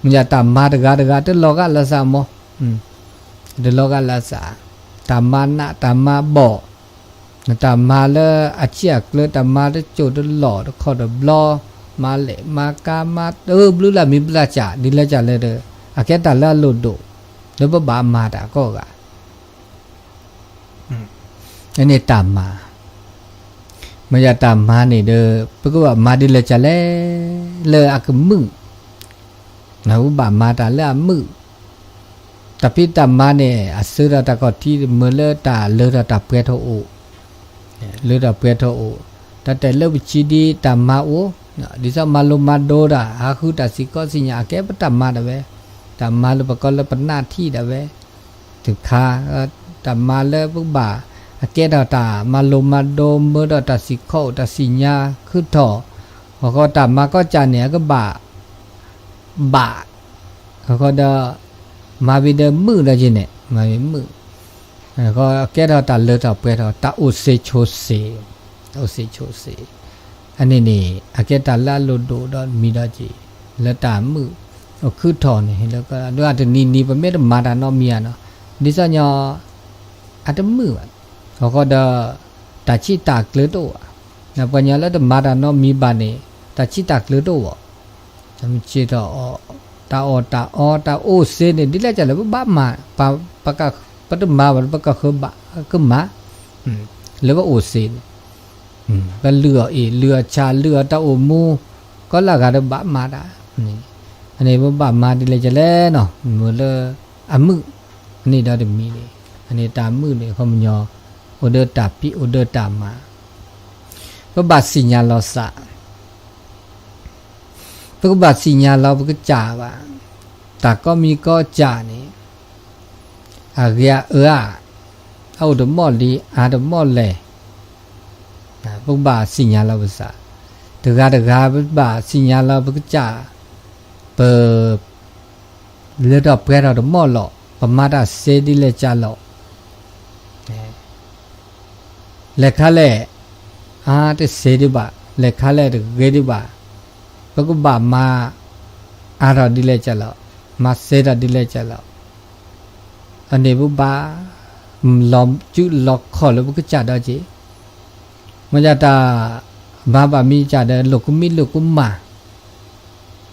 မ့ၢ်ယၤတၢ်မၤတဂၤတဂၤတလီၤဂာ်လၢသးမး, တလီၤဂာ်လၢသး, တၢ်မၤနးတၢ်မၤဘီၣ်, တၢ်မၤလၢအဆံၣ်အကျၢၤ တၢ်မၤတစိၢ်တလီၢ်တခီၣ်တဘျီ, မၤလဲၢ်မၤကၤ မၤတဘျုးလၢမံၤဘျုးလၢကၢ် ဒ်လဲၣ်ကၢ်လဲၣ်ဒီး အကဲတၢ်လၢအလိၣ်ဒိၣ်, လၢပဘၣ်မၤတၢ်ကိးဂၤ အန့ၣ်တၢ်မၤ, မ့ၢ်ယၤတၢ်မၤန့ၣ်ဒီး ပကဘၣ်မၤဒ်လဲၣ်ကၢ်လဲၣ်, လၢအကမုာ်, ပဘၣ်မၤတၢ်လၢအမုာ်, တၢ်ဖံးတၢ်မၤန့ၣ် အသုးဒီးတၢ်ခီၣ်ထံး မ့ၢ်လၢတၢ်လၢထီၣ်တၢ်ပှဲၤထီၣ်အိၣ်, လၢထီၣ်ပှဲၤထီၣ်အိၣ်, တၢ်တဲလၢပစံးဒ်တၢ်မၤအိၣ်, ဒ်သိးမၤလိမၤဒိးတၢ် ဟးဃုတၢ်စံၣ်ကီးစံၣ်ညါ အကဲပတၢ်မၤဒၣ်ဝဲ, တၢ်မၤလၢပကိးလၢပနၢ်ထံၣ်ဒၣ်ဝဲ, တခါ, တၢ်မၤလၢပကဘၣ် အကဲထီၣ်တၢ်မၤလိမၤဒိး မၢဒီးတၢ်စံၣ်ခီၣ်အိၣ်တၢ်စံၣ်ညါ ခုထီၣ်, အဃိတၢ်မၤကိးကၢ်န့ၣ် အကဘၣ် ဘၣ်, အဃိဒီး မၤဝံၤဒီးမုာ်ဒီးက့ၤန့ၣ် မၤဝံၤမုာ်, အဃိကဲထီၣ်တၢ်လၢထီၣ်ပှဲၤထီၣ် တၢ်အိၣ်စ့ဆိးစ့, တၢ်အိၣ်စ့ဆိးစ့, အန့ၣ်န့ၣ် အကဲတၢ်လၢအလိၣ်ဒိၣ်ဒီးမံၤဒီးက့ၤ, လၢတၢ်မုာ်, အိၣ်ခုထီၣ်န့ၣ် လၢကဒီးတနံၤနံၤ ပမ့ၢ်တမၤတၢ်နီတမံၤဧါနီၤ, ဒ်သိးညီ အတမုာ်ဘၣ်, အဃိဒီး တၢ်ဆံၣ်တၢ်ကျၢၤတအိၣ်ဘၣ်, ပှၤညီလၢတမၤတၢ်နီတမံၤဘၣ်န့ၣ် တၢ်ဆံၣ်တၢ်ကျၢၤတအိၣ်ဘၣ်, တၢ်မုာ်ဆ့ၣ်ထီၣ်အီၣ်, တၢ်အီၣ်တၢ်အီ တၢ်အိၣ်စ့န့ၣ် ဒ်လဲၣ်ကၢ်လဲၣ် ပဘၣ်မၤ, ပတမၤဘၣ် ပကဃၢၤဘၣ်ကမၤ, လၢပအိၣ်စ့န့ၣ် ပလုၢ်အီၣ်အ့ၣ် လုၢ်အီၣ်ဆၣ် လုၢ်အီၣ်တၢ်အိၣ်မူ, ကိးလၢဂၤဒီးဘၣ်မၤတၢ်, အန့ၣ်ပဘၣ်မၤဒ်လဲၣ်ကၢ်လဲၣ်နီၤ မ့ၢ်လၢအမုာ်, အန့ၣ်ဒီးတမံၤန့ၣ်, အန့ၣ်တၢ်မုာ်န့ၣ် အခီပညီ အိၣ်ဒီးတၢ်ဖံးအိၣ်ဒီးတၢ်မၤ, ပဘၣ်သ့ၣ်ညါလီၤသး ပကဘၣ်သ့ၣ်ညါလီၤပကစၢ်ဘၣ်, တၢ်ကိးမံၤကိးကၢ်န့ၣ် အဂ့ၤအအၢဧါ, အအိၣ်တမီၢ်လံ အါတမီၢ်လဲၣ်, ပကဘၣ်သ့ၣ်ညါလီၤပသး, တဂၤတဂၤ ပဘၣ်သ့ၣ်ညါလီၤပကစၢ်, ပ လၢထီၣ်ပှဲၤထီၣ်တမီၢ်လီၤ, ပမၤတၢ်စ့ဒ်လဲၣ်ကၢ်လီၤ လဲၤခါလဲၣ်, အါတစ့ဒံးဘၣ်, လဲၤခါလဲၣ်တဂ့ၤဒံးဘၣ်, ပကဘၣ်မၤအါထီၣ်ဒ်လဲၣ်ကၢ်လီၤ, မၤစဲၤထီၣ်ဒ်လဲၣ်ကၢ်လီၤ. အန့ၣ်ပဘၣ် လီၤစုလီၤခီၣ်လၢပကစၢ်ဒီးက့ၤ, မ့ၢ်ယတၢ် မၤဘၣ်မံၤကၢ်ဒီး လိာ်ကမံလိာ်ကမၣ်,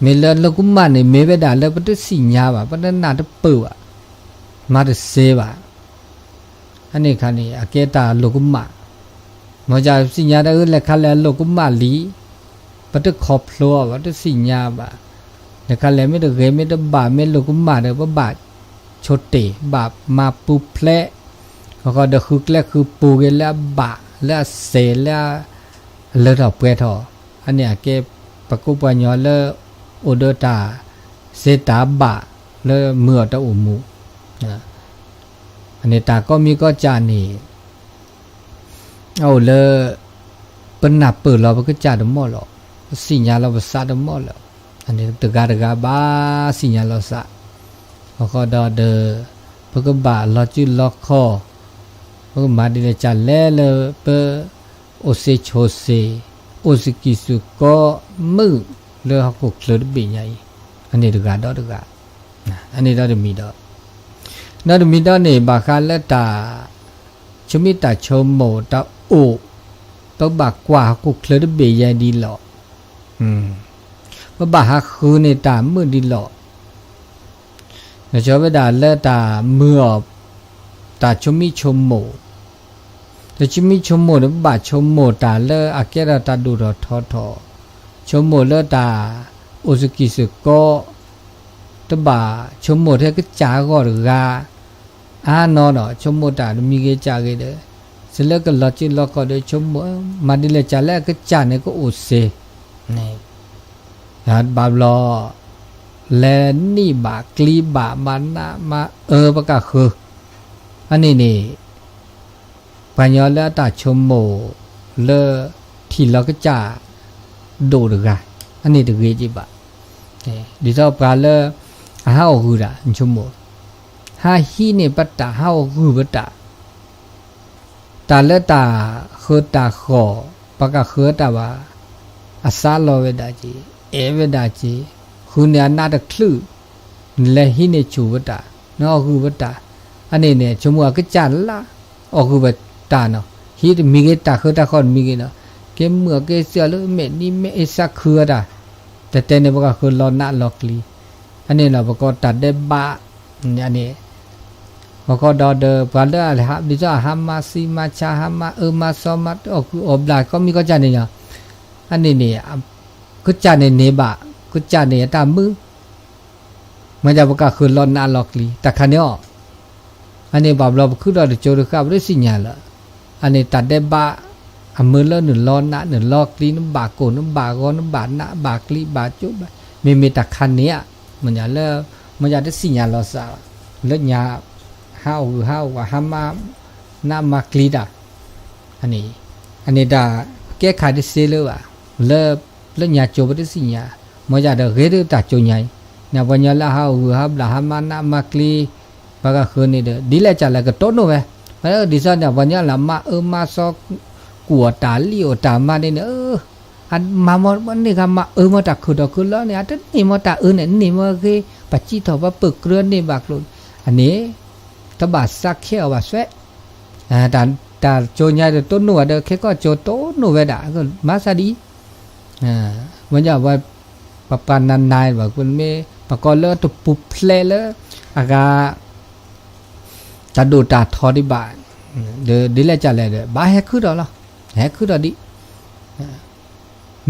မ့ၢ်လၢလိာ်ကမၣ်န့ၣ် မ့ၢ်ဝဲဒၣ်လၢပတသ့ၣ်ညါဘၣ်, ပတနၢ်တပၢၢ်ဘၣ်, မၤတစဲၤဘၣ်. အန့ၣ်အခါန့ၣ် အကဲတၢ်လိာ်ကမၣ်, မ့ၢ်ယတၢ်သ့ၣ်ညါတၢ်အၢလဲၤခါလဲၣ်အလိာ်ကမၣ်လံ, ပတခီဖျိအီၤဘၣ်, ပတသ့ၣ်ညါဘၣ်. လဲၤခါလဲၣ်မ့ၢ်တဂ့ၤ မ့ၢ်တဘၣ် မ့ၢ်လိာ်ကမၣ်ဒီး ပဘၣ်ဆိတ့ၢ် ဘၣ်မၤပူၤဖျဲး, အဃိဒီးဃုကျဲဃုပူၤက့ၤလၢအဘၣ် လၢအစဲၤ လၢအလၢထီၣ်ပှဲၤထီၣ်. အန့ၣ်အကဲ ပှၤကိးပှၤကညီလၢ အိၣ်ဒီးတၢ်စဲၤတၢ်ဘၣ် လၢမုာ်အီၤတၢ်အိၣ်မူ, အန့ၣ်တၢ်ကိးမံၤကိးကၢ်န့ၣ် အအိၣ်လၢ ပနၢ်ပၢၢ်လီၤပကစၢ်တမီၢ်လီၤ, ပသ့ၣ်ညါလီၤပသးတမီၢ်လီၤ. အန့ၣ်တဂၤတဂၤဘၣ်သ့ၣ်ညါလီၤသး, အဃိဒီးဒီး ပကဘၣ်လီၤစုလီၤခီၣ်, ပကမၤဒ်လဲၣ်ကၢ်လဲၣ်လၢပ အိၣ်စ့ဆိးစ့, အိၣ်စ့ကံၢ်စ့ၢ်ကီး မုာ်လၢဟီၣ်ခိၣ်ချၢတဘ့ၣ်ညါအံၤ, အန့ၣ်တဂၤဒီးတဂၤ, အန့ၣ်ဒီးတမံၤဒီး, ဒီးတမံၤဒီးန့ၣ် ဘၣ်ဃးလၢတၢ် ဆိမိၣ်တၢ်ဆိကမိၣ်တၢ်အိၣ်, ပဘၣ်ကွၢ်ဟီၣ်ခိၣ်ချၢတဘ့ၣ်ညါဒ်လီၤ. ပဘၣ်ဟးဃုန့ၢ်တၢ်မုာ်ဒ်လီၤ. နဆိဝဲဒၣ်လၢတၢ်မုာ်အီၤ, တၢ်ဆိမိၣ်ဆိကမိၣ်, တၢ်ဆိမိၣ်ဆိကမိၣ်န့ၣ် ပဘၣ်ဆိကမိၣ်တၢ်လၢအကဲထီၣ်တၢ်ဒိၣ်ထီၣ်ထီထီၣ်, ဆိကမိၣ်လၢတၢ်အိၣ်စ့ကံၢ်စ့ၢ်ကီး, တဘၣ်ဆိကမိၣ်ထဲကစၢ်အဂီၢ်တဂၤ, အါနီၢ်နီၢ် ဆိကမိၣ်တၢ်တမံၤဂ့ၤကၢ်ဂ့ၤဒီး, စ့လၢကလီၤစုလီၤခီၣ်ဒီးဆိကမိၣ်, မၤဒ်လဲၣ်ကၢ်လဲၣ်အကစၢ်န့ၣ်ကအိၣ်စ့ ဘၣ်ဘျီ လဲၤနံၣ်ဘၣ်ကျံဘၣ်မၤနးမၤအၢပှၤကၢ်ဃၢၤ, အန့ၣ်န့ၣ် ပှၤကညီလၢအတၢ်ဆိကမိၣ်လၢ ထံၣ်လီၤကစၢ် ဒိၣ်တဂၤ, အန့ၣ်တဂ့ၤက့ဘၣ်. ဒ်သိးပှၤလၢ အဟးအီၣ်ဂုၢ်တၢ် ဆိကမိၣ်, ဟးဟံးန့ၢ်ပတၢ် ဟးအီၣ်ဂုၢ်ပတၢ် တၢ်လၢတၢ်ဃၢတၢ်ဃီၣ် ပှၤကၢ်ဃၢတၢ်ဘၣ်, အသးလီၤဝဲဒၣ်က့, အဲၣ်ဝဲဒၣ်က့, ဃုန့ၢ်အနးတချုး, နလဲၤဟံးန့ၢ်ဆူၣ်ပတၢ်, နအီၣ်ဂုၢ်ပတၢ်, အန့ၣ်န့ၣ် ဆိကမိၣ်အကစၢ်လၢ အီၣ်ဂုၢ်ပတၢ်နီၤ, ဟံးတမံၤဂ့ၤ တၢ်ဃၢတၢ်ဃီၣ်တမံၤဂ့ၤနီၤ, ကဲမုာ်အကဲစ့ၢ်လၢမဲာ်နံၤမဲာ်အ့စးခုအတၢ်, တတဲန့ၣ် ပှၤကၢ်ဃၢလီၤနးလီၤကျံ, အန့ၣ်လီၤ ပကိးတၢ်ဒဲးဘး, အန့ၣ် ပကိးဒီးဒီးပှၤလၢအလဲၤဟး ဒ်သိးအဟးမၤသံမၤဆါ ဟးမၤအၢမၤသီ မၤအီၣ်ဂုၢ်အီၣ်ဘျၣ် ကိးမံၤကိးကၢ်န့ၣ်လီၤ. အန့ၣ်န့ၣ် ကစၢ်န့ၣ်န့ၢ်ဘၣ်, ကစၢ်န့ၣ်အတၢ်မုာ်, မ့ၢ်ဒ်ပှၤကၢ်ဃၢလီၤနးလီၤကျံ တၢ်ခါန့ၣ်အီၤ, အန့ၣ်ဘၣ်ဘျီပခုထီၣ်တကၠိတဃၣ် ပတသ့ၣ်ညါလၢၤ, အန့ၣ်တၢ်ဒဲးဘး, အမုာ်လၢနုာ်လီၤနးနုာ်လီၤကျံ နဘၣ်ကိၢ်နဘၣ်ဂီၤ နဘၣ်နးဘၣ်ကျံဘၣ်ကၠိဘၣ်, မ့မ့ၢ်တၢ်ခါန့ၣ်ဧါ, မ့ၢ်ညါလၢ မ့ၢ်ညါတသ့ၣ်ညါလီၤသး, လၢညါ ဟးအီၣ်ဂုၢ်ဟးအီၣ်ဝး ဟးမၤနးမၤကျံတၢ်, အန့ၣ်, အန့ၣ်တၢ်ကဲခါတစ့လၢၤဘၣ်, လၢ လၢညါကၠိပတသ့ၣ်ညါ, မ့ၢ်ညါဒီးဂ့ၤဒ်တၢ်ကၠိညါအံၤ, နပှၤကညီလၢအဟးအီၣ်ဂုၢ်ဟးဘျၣ်ဟးမၤနးမၤကျံ, ပှၤကၢ်ဃၢန့ၣ်ဒီး ဒ်လဲၣ်ကၢ်လဲၣ်ကတိၢ်နီၣ်ဝဲ, ဒ်သိးန့ၣ် ပှၤကညီလၢမၤအၢမၤသီ ကူၣ်အီၣ်တၢ်လံၣ်အီၣ်တၢ်မၤဒ်န့ၣ်, မၤမ့ၢ်န့ၢ်ဂၤမၤအၢမ့ၢ်တၢ်ခုၣ်ဒီးခုၣ်လီၤန့ၣ် အတန့ၢ်မ့ၢ်တၢ်အၢန့ၣ် န့ၢ်မ့ၢ်ဂ့ၤ ပှၤစံၣ်ထီၣ်ပှၤပၢၢ်ကြၢးန့ၢ်ဘၣ်ကျိၤ, အန့ၣ် တဘၣ်သးခဲအီၤဘၣ်သွဲ တၢ်ကၠိညါဒီးတိၢ်နီၣ်ဝဲဒီး ခဲကီၢ်ကၠိတိၢ်နီၣ်ဝဲဒၣ် မၤသးဒ်အံၤ, ဝဲညါဝဲ ပပှၤနၤနၤဘၣ် မ့ၢ်ပကိးလၢတပူၤဖျဲးလၢ အဂၤ တၢ်ဒိၣ်တၢ်ထီဒံးဘၣ်, ဒီးဒ်လဲၣ်ကၢ်လဲၣ်ဒီး ဘၣ်ဟဲခုၣ်ထီၣ်လီၤ, ဟဲခုၣ်ထီၣ်ဒံး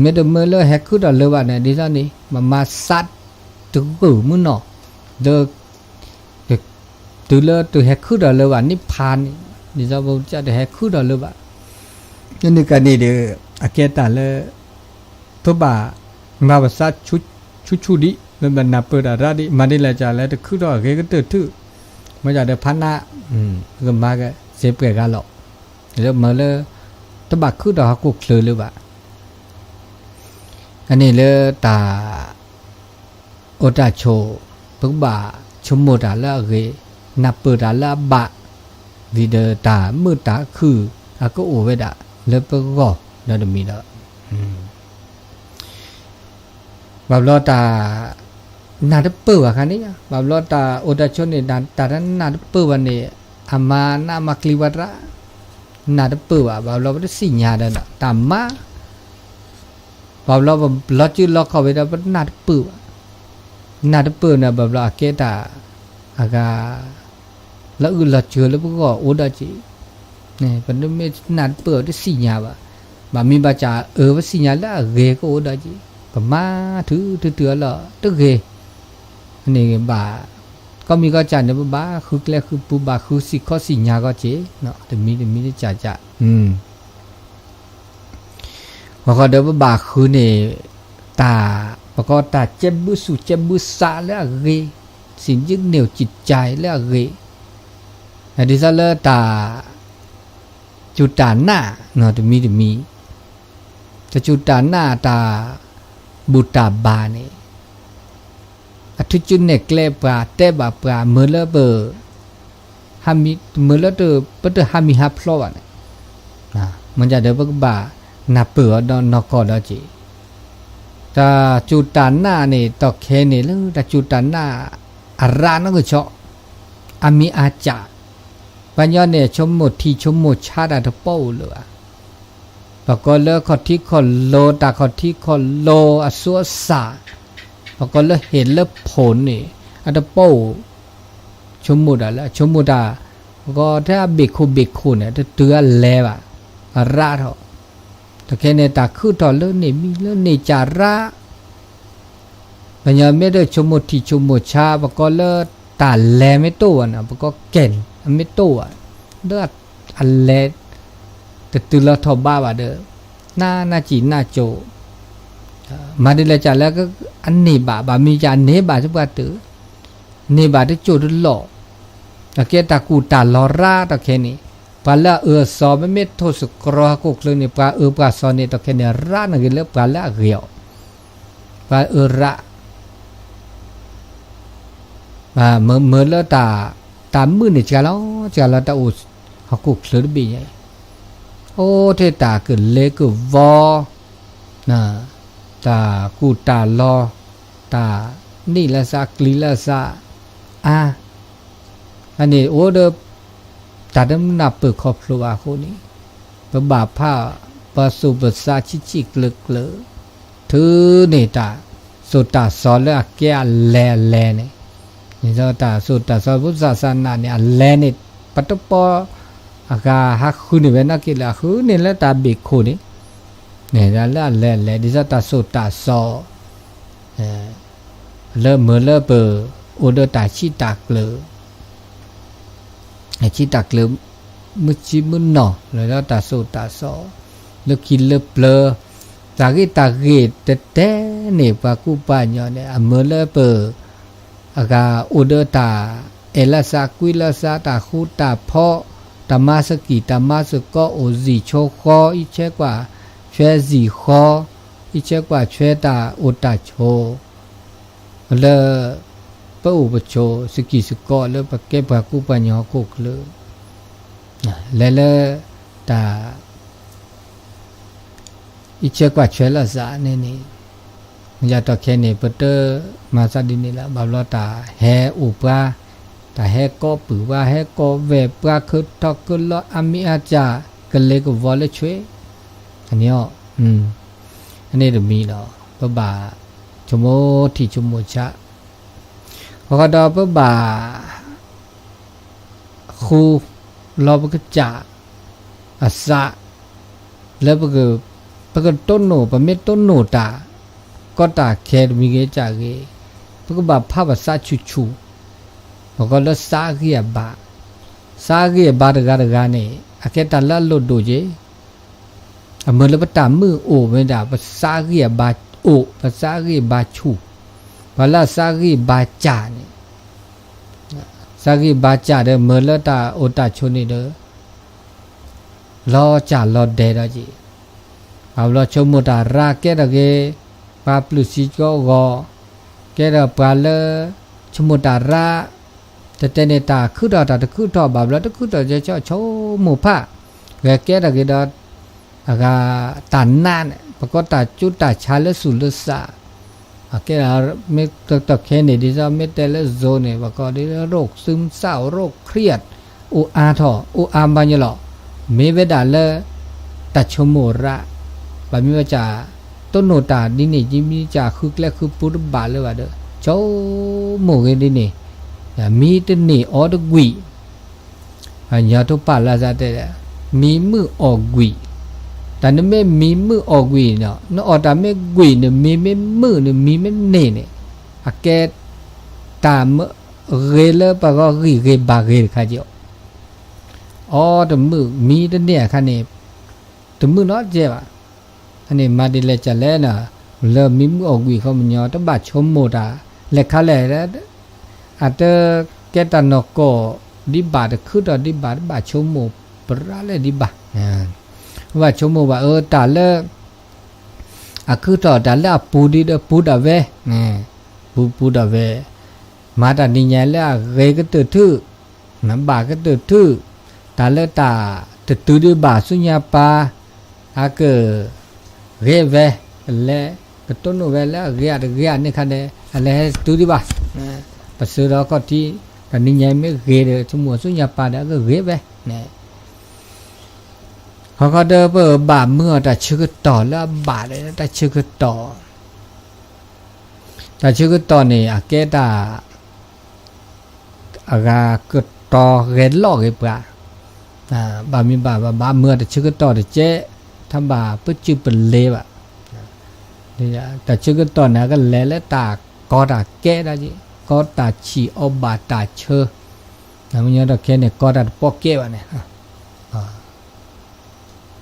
မ့တမ့ၢ်လၢဟဲခုၣ်ထီၣ်လၢၤဘၣ်န့ၣ် ဒ်သိးန့ၣ် မၤမၤသးတဂုာ်မုၢ်နီၢ်, ဒီး တုၤလၢတဟဲခုၣ်ထီၣ်လၢၤဘၣ် န့ၣ်ဖးန့ၣ် ဒ်သိးပကစၢ်တဟဲခုၣ်ထီၣ်လၢၤဘၣ်, န့ၣ်ကန့ၣ်ဒီး အကဲတၢ်လၢ ပဘၣ်မၤပသးဆူၣ်ဆူၣ်ဒံး ပဘၣ်နၢ်ပၢၢ်တၢ်ရၢ်ဒံး မၤဒ်လဲၣ်ကၢ်လဲၣ်တခုၣ်ထီၣ်အဂ့ၤကတၢၢ်ထူၣ်, မ့ၢ်ဒ်ဒီးဖးနး ကမၤကစ့ပှဲၤဂၤလီၤ, လၢမၤလၢ တဘၣ်ခုၣ်ထီၣ်ဟီၣ်ခိၣ်ချၢလၢၤဘၣ် အန့ၣ်လၢတၢ် အိၣ်တၢ်ဆိး ပကဘၣ်ဆိကမိၣ်တၢ်လၢအဂ့ၤ, နၢ်ပၢၢ်တၢ်လၢအဘၣ်, ဒ်ဒီးတၢ်မုာ်တၢ်ခုၣ်အကအိၣ်ဝဲဒၣ်လၢပဂီၢ်ဒီးတမံၤဒီး, ဘၣ်ဘျီတၢ် နၢ်တပၢၢ်ဘၣ်ခါန့ၣ်, ဘၣ်ဘျီတၢ်အိၣ်တၢ်ဆိးန့ၣ် တၢ်တနၢ်တပၢၢ်ဘၣ်န့ၣ် အမၤနးမၤကျံၤပှၤတၢ် နၢ်တပၢၢ်ဘၣ်, ဘၣ်ဘျီပတသ့ၣ်ညါဒီး တၢ်မၤ ဘၣ်ဘျီပလီၤစုလီၤခီၣ်ဝဲဒီး ပနၢ်တပၢၢ်ဘၣ်, နၢ်တပၢၢ်န့ၣ် ဘၣ်ဘျီအကဲတၢ် အဂၤ လီၤအုၣ်လီၤစၢၤလၢပဂီၢ်အိၣ်ဒီးက့ၤ, ပမ့ၢ်နၢ်တပၢၢ်တသ့ၣ်ညါဘၣ်, ဘၣ်မ့ၢ်ဘၣ်စးအၢ ပသ့ၣ်ညါလၢအဂ့ၤကအိၣ်ဒီးက့ၤ, ပမၤထုးထုးထုးအလီၢ်တဂ့ၤ, န့ၣ်ဘၣ်, ကီၢ်မံၤကီၢ်စဲၣ်န့ၣ် ပဘၣ်ဃုကျဲဃုပူၤ ဘၣ်ဃုစ့ၢ်ကီးသ့ၣ်ညါကီၢ်က့ၤ, တမံၤတမံၤတကးကး ဂီၤဂီၤဒီးပဘၣ်ဃုန့ၣ် တၢ် ပကိးတၢ်ကဲဘုသူၣ်ကဲဘုသးလၢအဂ့ၤ, စံးဒုးန့ၢ်ကံၣ်ကၠဲး လၢအဂ့ၤ, ဒ်သိးလၢတၢ် စူၢ်တၢ်နာ် တမံၤတမံၤ, တစူၢ်တၢ်နာ်တၢ်ဘူၣ်တၢ်ဘါန့ၣ် အထုးစုနဲၣ်ကျဲပှၤ တဲဘၣ်ပှၤ မ့ၢ်လၢပ မ့ၢ်လၢပတဟးမံၤဟးဖျိးဘၣ်န့ၣ်, မ့ၢ်ဒ်ဒီးပကဘၣ်နၢ်ပၢၢ်အီၤဒီးနီၢ်ကီၢ်ဒီးက့ၤ, တၢ်စူၢ်တၢ်နာ်န့ၣ် တီၢ်ခဲန့ၣ်လၢတၢ်စူၢ်တၢ်နာ် အရးနီၢ်ကဆီ, အမံၤအါစၢ်, ပှၤညီန့ၣ် ဆိကမိၣ်ထံဆိကမိၣ်ဆါတၢ်တပီၢ်အိၣ်လၢၤဘၣ် ပကိးလၢခီၣ်ထံခီၣ်လိၤ တၢ်ခီၣ်ထံခီၣ်လိၤအသူအသၣ်, ပကိးလၢဟ့ၣ်လၢဖိးန့ၣ် အတပီၢ်အိၣ်, ဆိကမိၣ်တၢ်လၢ ဆိကမိၣ်တၢ်, ပကိးထဲအဘ့ၣ်ခိၣ်ဘ့ၣ်ခိၣ်န့ၣ် တတုၤအလဲၤဘၣ်, အရးထီၣ်, တခဲန့ၣ် တၢ်ခုၣ်ထီၣ်လၢန့ၣ်မံၤလၢန့ၣ်ကၢ်ရး ပှၤညီမ့ၢ်တဆိကမိၣ်ထံဆိကမိၣ်ဆါ ပကိးလၢတၢ်လဲၤမ့ၢ်တအိၣ်ဘၣ်န့ၣ် ပကိးကဲၣ်န့ၣ် အမ့ၢ်တအိၣ်ဘၣ်, ဒီးအလဲၤ တတုၤလီၤထီၣ်ဘးဘၣ်ဒီး နးနးစံၣ်နးစိၤ, မၤဒ်လဲၣ်ကလဲၣ် အန့ၢ်ဘၣ် ဘၣ်မ့ၢ်ကန့ၢ်ဘၣ်တပှၢ်တၢၢ်, န့ၢ်ဘၣ်တစိၢ်တလီၢ်, အကဲတၢ်ကူၣ်တၢ်လီၤရါတခဲန့ၣ်, ပှၤလၢအအၢအသီ မ့မ့ၢ်ထိၣ်သတြီၤဟီၣ်ခိၣ်ချၢန့ၣ် ပှၤအၢပှၤသီန့ၣ် တခဲန့ၣ် ရါန့ၣ်ဂ့ၤလၢပှၤလၢအဂ့ၤအီၤ, ပှၤအၢရါ မ့ၢ်လၢတၢ် တၢ်မုာ်န့ၣ် စှၤလီၤ စှၤလီၤ တၢ်အိၣ်ဟီၣ်ခိၣ်ချၢတဘ့ၣ်ညါအံၤ, အိၣ်ထဲတၢ်ကလ့ကဝီၤ, တၢ်ကူၣ်တၢ်လီၤ, တၢ်န့ၢ်လၢသးကျံၤလၢသးအါ, အန့ၣ်အိၣ်ဒီး တၢ်တမ့ၢ်နၢ်ပၢၢ်ခီဖျိဘၣ်အဃိန့ၣ်, ပဘၣ်ဖးပသူၣ်ပသးဆံးဆံးကျၢၤကျၢၤ, ထုးန့ၢ်တၢ်သိၣ်တၢ်သီလၢအကဲအလဲၤအလဲၤန့ၣ်, ဒ်သိးတၢ်သိၣ်တၢ်သီဖိသၣ်သးနာ်န့ၣ် အလဲၤန့ၣ် ပတပီၢ်အဂၤဟးဃုန့ၢ်ဝဲနီၢ်ကီၢ်လၢအဃုန့ၢ်လၢတၢ်ဘ့ၣ်ခိၣ်န့ၣ်, န့ၣ်လၢအလဲၤအလဲၤ ဒ်သိးတၢ်သိၣ်တၢ်သီ လၢမ့ၢ်လၢပအိၣ်ဒီးတၢ်ဆံးတၢ်ကျၢၤ, တၢ်ဆံးတၢ်ကျၢၤ မုၢ်ဆံမုၢ်နီၢ် လၢတၢ်သိၣ်တၢ်သီ လၢခံလၢပျၢၤ, တၢ်ဂ့ၢ်တၢ်ဂ့ၢ်တတဲန့ၣ် ပှၤကူပှၤကညီန့ၣ် အမ့ၢ်လၢပ အဂၤအိၣ်ဒီးတၢ်အဲၣ်လၢသးကွံလၢသး တၢ်ဃူတၢ်ဖိး, တၢ်မၤသကံၢ်တၢ်မၤသကိး အိၣ်သံၣ်ဆိဃီ အံးဆဲကွၢ်ဆွဲသံၣ်ဃီ, အံးဆဲကွၢ်ဆွဲတၢ်အိၣ်တၢ်ဆိး လၢပအိၣ်ပဆိးသကံၢ်သကိးလၢပကဲပှၤကူပှၤကညီဟီၣ်ခိၣ်ချၢ, လဲၤလၢတၢ် အံးဆဲကွၢ်ဆွဲလၢသးန့ၣ်န့ၣ်, ယၤတီၢ်ခဲန့ၣ် ပတမၤသးဒ်န့ၣ်လၢၤ ဘၣ်ဘျီတၢ်ဟဲအိၣ်ပှၤ, တၢ်ဟဲကိးပုၢ်ပှၤ ဟဲကိးဝဲၢ်ပှၤ ခုးထီၣ်ခုးလီၤ အါမံၤအါစၢ် ကလ့ကဝီၤလၢဆွဲ, အန့ၣ်အီၤ, အန့ၣ်တမံၤလီၤ ပဘၣ်ဆိကမိၣ်ထံဆိကမိၣ်ဆး, အဃိဒီးပဘၣ် ဃူလီၤပကစၢ်အသး လၢပကတိၢ်နီၣ် ပမ့ၢ်တိၢ်နီၣ်တၢ် ကီတၢ်ခဲတမံၤဂ့ၤကၢ်ဂ့ၤ, ပကဘၣ်ဖးပသးဆူၣ်ဆူၣ်, ပကီလၢသးအဂံၢ်အဘါ, သးအဂံၢ်အဘါတဂၤတဂၤန့ၣ် အကဲတၢ်လၢအလိၣ်ဒိၣ်က့ၤ အမ့ၢ်လၢပတၢ်မုာ်အိၣ်မ့ၢ်ဒၣ် ပသးအဂံၢ်အဘါအိၣ် ပသးအဂံၢ်အဘါဆူၣ်, ပှၤလၢအသးအဂံၢ်အဘါစၢ်န့ၣ်, သးအဂံၢ်အဘါစၢ်ဒီး မ့ၢ်လၢတၢ်အိၣ်တၢ်ဆိးန့ၣ်ဒီး လီၤစၢ်လီၤဒဲးဒီးက့ၤ, ဘၣ်ဘျီဆိကမိၣ်တၢ်ရါကဲထီၣ်က့ၤ ပှၤပျုၢ်စံကီဂီၤ, ကဲထီၣ်ပှၤလၢ ဆိကမိၣ်တၢ်ရါ, တတဲန့ၣ် တၢ်ခုၣ်ထီၣ်တၢ်တခုၣ်ထီၣ် ဘၣ်ဘျီတခုၣ်ထီၣ်ကဲဆိကမိၣ်ဖး, ဂဲၤကဲထီၣ်က့ၤဒီး အဂၤတၢ်နာ်န့ၣ် ပကိးတၢ်ကူတၢ်ဆးလၢသူၣ်လၢသး, ကဲဒၣ် မ့ၢ်တၢ်ခဲန့ၣ် ဒ်သိးမ့ၢ်တဲလၢ zone န့ၣ် ပှၤကိးဒ်လၢ โรคซึมเศร้า โรคเครียด အိၣ်အါထီၣ် အိၣ်အါမးညီလီၤ. မ့ၢ်ဝဲဒၣ်လၢ တၢ်ဆိကမိၣ်ရၣ်, ဘၣ်မ့ၢ်ဝဲဒၣ် တိၢ်နီၣ်တၢ်ဒ်န့ၣ် မ့ၢ်ဝဲဒၣ်ဃုကျဲဃုပူတဘၣ်လၢၤဘၣ်ဒီး ဆိကမိၣ်ဂ့ၤဒ်န့ၣ်, မံတန့ၢ်အီၣ်တကွံာ် ညီထိၣ်ပာ်လၢအသးတဲ, မံမုာ်အီၣ်ကွံာ်, တၢ်နမ့ၢ်မံမုာ်အီၣ်ကွံာ်န့ၣ် နအီၣ်တၢ်မ့ၢ်ကွံာ်န့ၣ် မံမ့ၢ်မုာ်န့ၣ် မံမ့ၢ်န့ၢ်န့ၣ် အကဲတၢ်ဂ့ၤလၢပဂီၢ်ဂံၢ်ဂ့ၤဘါဂ့ၤတခါက့ၤအီၤ, အီတမုာ် မံတန့ၢ်အခါန့ၣ် တမုာ်နီတကဲဘၣ်. အန့ၣ်မၤဒ်လဲၣ်ကလဲၣ်န့ၣ် လၢမံမုာ်အီၣ်ကွံာ်ခီပညီ တဘၣ်ဆိကမိၣ်တၢ် လဲၤခါလဲၣ် အတကဲတၢ်နီၢ်ကီၢ်ဒံးဘၣ် တခုထီၣ်ဒံးဘၣ် တဘၣ်ဆိကမိၣ်ပရၣ်လဲၣ်ဒံးဘၣ်, ဘၣ်ဆိကမိၣ်ဘၣ်အၢ တၢ်လၢ အခုထီၣ်တၢ်လၢအပူၤဒ်ဒီး ပူၤဒၣ်ဝဲ, ပူၤပူၤဒၣ်ဝဲ, မၤတၢ်နံၤညါလၢအဂ့ၤကတၢၢ်ထူၣ်, ဘၣ်ကတၢၢ်ထူၣ်, တၢ်လၢတၢ်တတုၤဒံးဘၣ်ဆူညါပၤ အကဂ့ၤဝဲ, ကလဲၤကတိၢ်နီၣ်ဝဲလၢအဂ့ၤအတဂ့ၤန့ၣ်ခါဒီး အလဲၤဟဲတတုၤဒံးဘၣ်, ပစၢၤဒီးခီၣ်ထံး, တၢ်နံၤညါမ့ၢ်ဂ့ၤဒီး ဆိကမိၣ်ဆူညါပၤဒီး အကဂ့ၤဝဲန့ၣ် ခီခီဒီးပဘၣ်မုာ်အီၤတၢ်ဆၢကတီၢ်လၢအဘၣ်ဒီး တၢ်ဆၢကတီၢ်, တၢ်ဆၢကတီၢ်န့ၣ် အကဲတၢ် အဂၤကတီၤဂဲၤလီၢ်ဂ့ၤပှၤ, ဘၣ်မ့ၢ်ဘၣ်ဘၣ်မုာ်အီၤတၢ်ဆၢကတီၢ်တကဲး, တဘၣ်ပစုၢ်ပလ့ၤဘၣ်, တၢ်ဆၢကတီၢ်န့ၣ် အကလဲၤလၢတၢ်ကီတၢ်ခဲဒၣ်က့, ကီတၢ်ဆံးအီၣ်ဘၣ်တၢ်ဆၢ, မ့ၢ်ညီတၢ်ခဲန့ၣ် ကီတၢ်တပီၢ်ကဲဘၣ်န့ၣ်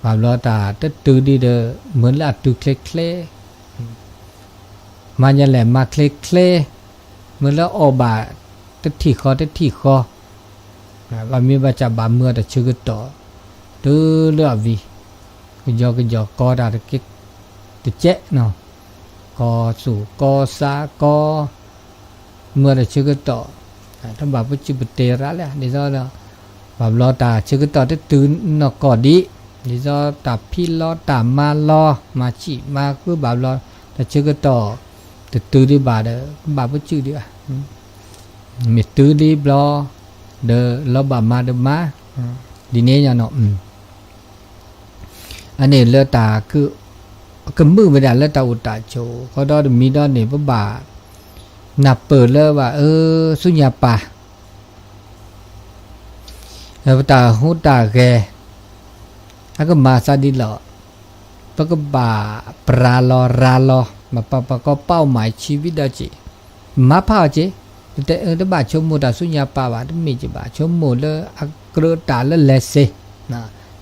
ဘၣ်ဘျီတၢ်တတုၤဒံးဒီး မ့ၢ်လၢအတုၤချ့ချ့, မၤညါလဲၣ်မၤချ့ချ့, မ့ၢ်လၢအီၣ်ဘၣ်တထံၣ်ဃီတထံၣ်ဃီ, ဘၣ်မ့ၢ်ဘၣ်စၢ်ဘၣ်မုာ်အီၤတၢ်ဆၢကတီၢ်, တုၤလၢအဝံၤ, ကယီကယီကီတၢ်တကဲး, တကဲး, ကီသူၣ်ကီသးကီ မုာ်အီၤတၢ်ဆၢကတီၢ်, တဘၣ်ပစုၢ်ပတ့ၤရၣ်လဲၣ်, ဒ်သိးဒီး ဘၣ်ဘျီတၢ်ဆၢကတီၢ်တတုၤနီၢ်ကီၢ်ဒံး, ဒ်သိးတၢ်ဖံးလီၤတၢ်မၤလီၤ မၤဆံးမၤဃုဘၣ်ဘျီ, တၢ်ဆၢကတီၢ် တတုၤဒံးဘၣ်ဒီး ဘၣ်ပစုၢ်ဒံးဘၣ်, မ့ၢ်တုၤဒံးဘျီ ဒီးလီၤဘၣ်မၤဒီးမၤ, ဒ်န့ၣ်ညါနီၤ အန့ၣ်လၢတၢ် ကမုာ်ဝဲဒၣ်လၢတၢ်အိၣ်တၢ်ဆိး, ဃီဒီတမံၤဒီးန့ၣ် ပဘၣ်နၢ်ပၢၢ်လၢဘၣ်အၢ ဆူညါပၤ ပတၢ်ဟူးတၢ်ဂဲၤ အကမၤသးဒ်လဲၣ်, ပကဘၣ်ပရၤလီၤရၤလီၤ, ဘၣ်ပာ်ပှၤကီၢ်ပာ်အီၤမၤဆံးဝံၤဒီးက့ၤ, မၤဖးအီၤက့ၤ, ပတဲအၢ တဘၣ်ဆိကမိၣ်တၢ်ဆူညါပၤဘၣ်, တမ့ၢ်က့ၤဘၣ် ဆိကမိၣ်လၢအကြၢးတၢ်လၢလဲၤစ့,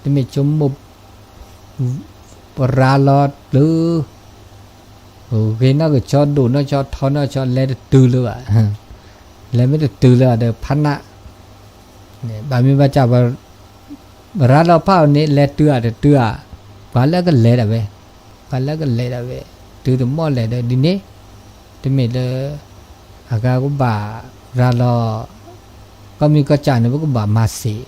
တမ့ၢ်ဆိကမိၣ် ပရၤလီၤတုၤ ဂ့ၤနီၢ်ကဆီ ဒိၣ်နီၢ်ဆီ ထီနီၢ်ဆီ လဲၤတတုၤလၢၤဘၣ်, လဲၤမ့ၢ်တတုၤလၢၤဒီးဖးနး, ဘၣ်မ့ၢ်ဘၣ်စၢ် ပရၤလီၤဖးအီၤန့ၣ် လဲၤတုၤဧါတတုၤဧါ, ပှၤလၢအကလဲၤဒၣ်ဝဲ, ပှၤလၢအကလဲၤဒၣ်ဝဲ, တုၤတမီၢ်လဲၤဒီးဒ်န့ၣ်, တမ့ၢ်လၢ အဂၤကဘၣ်ရၤလီၤ, ကီၢ်မံၤကီၢ်စဲၣ်န့ၣ် ပကဘၣ်မၤစ့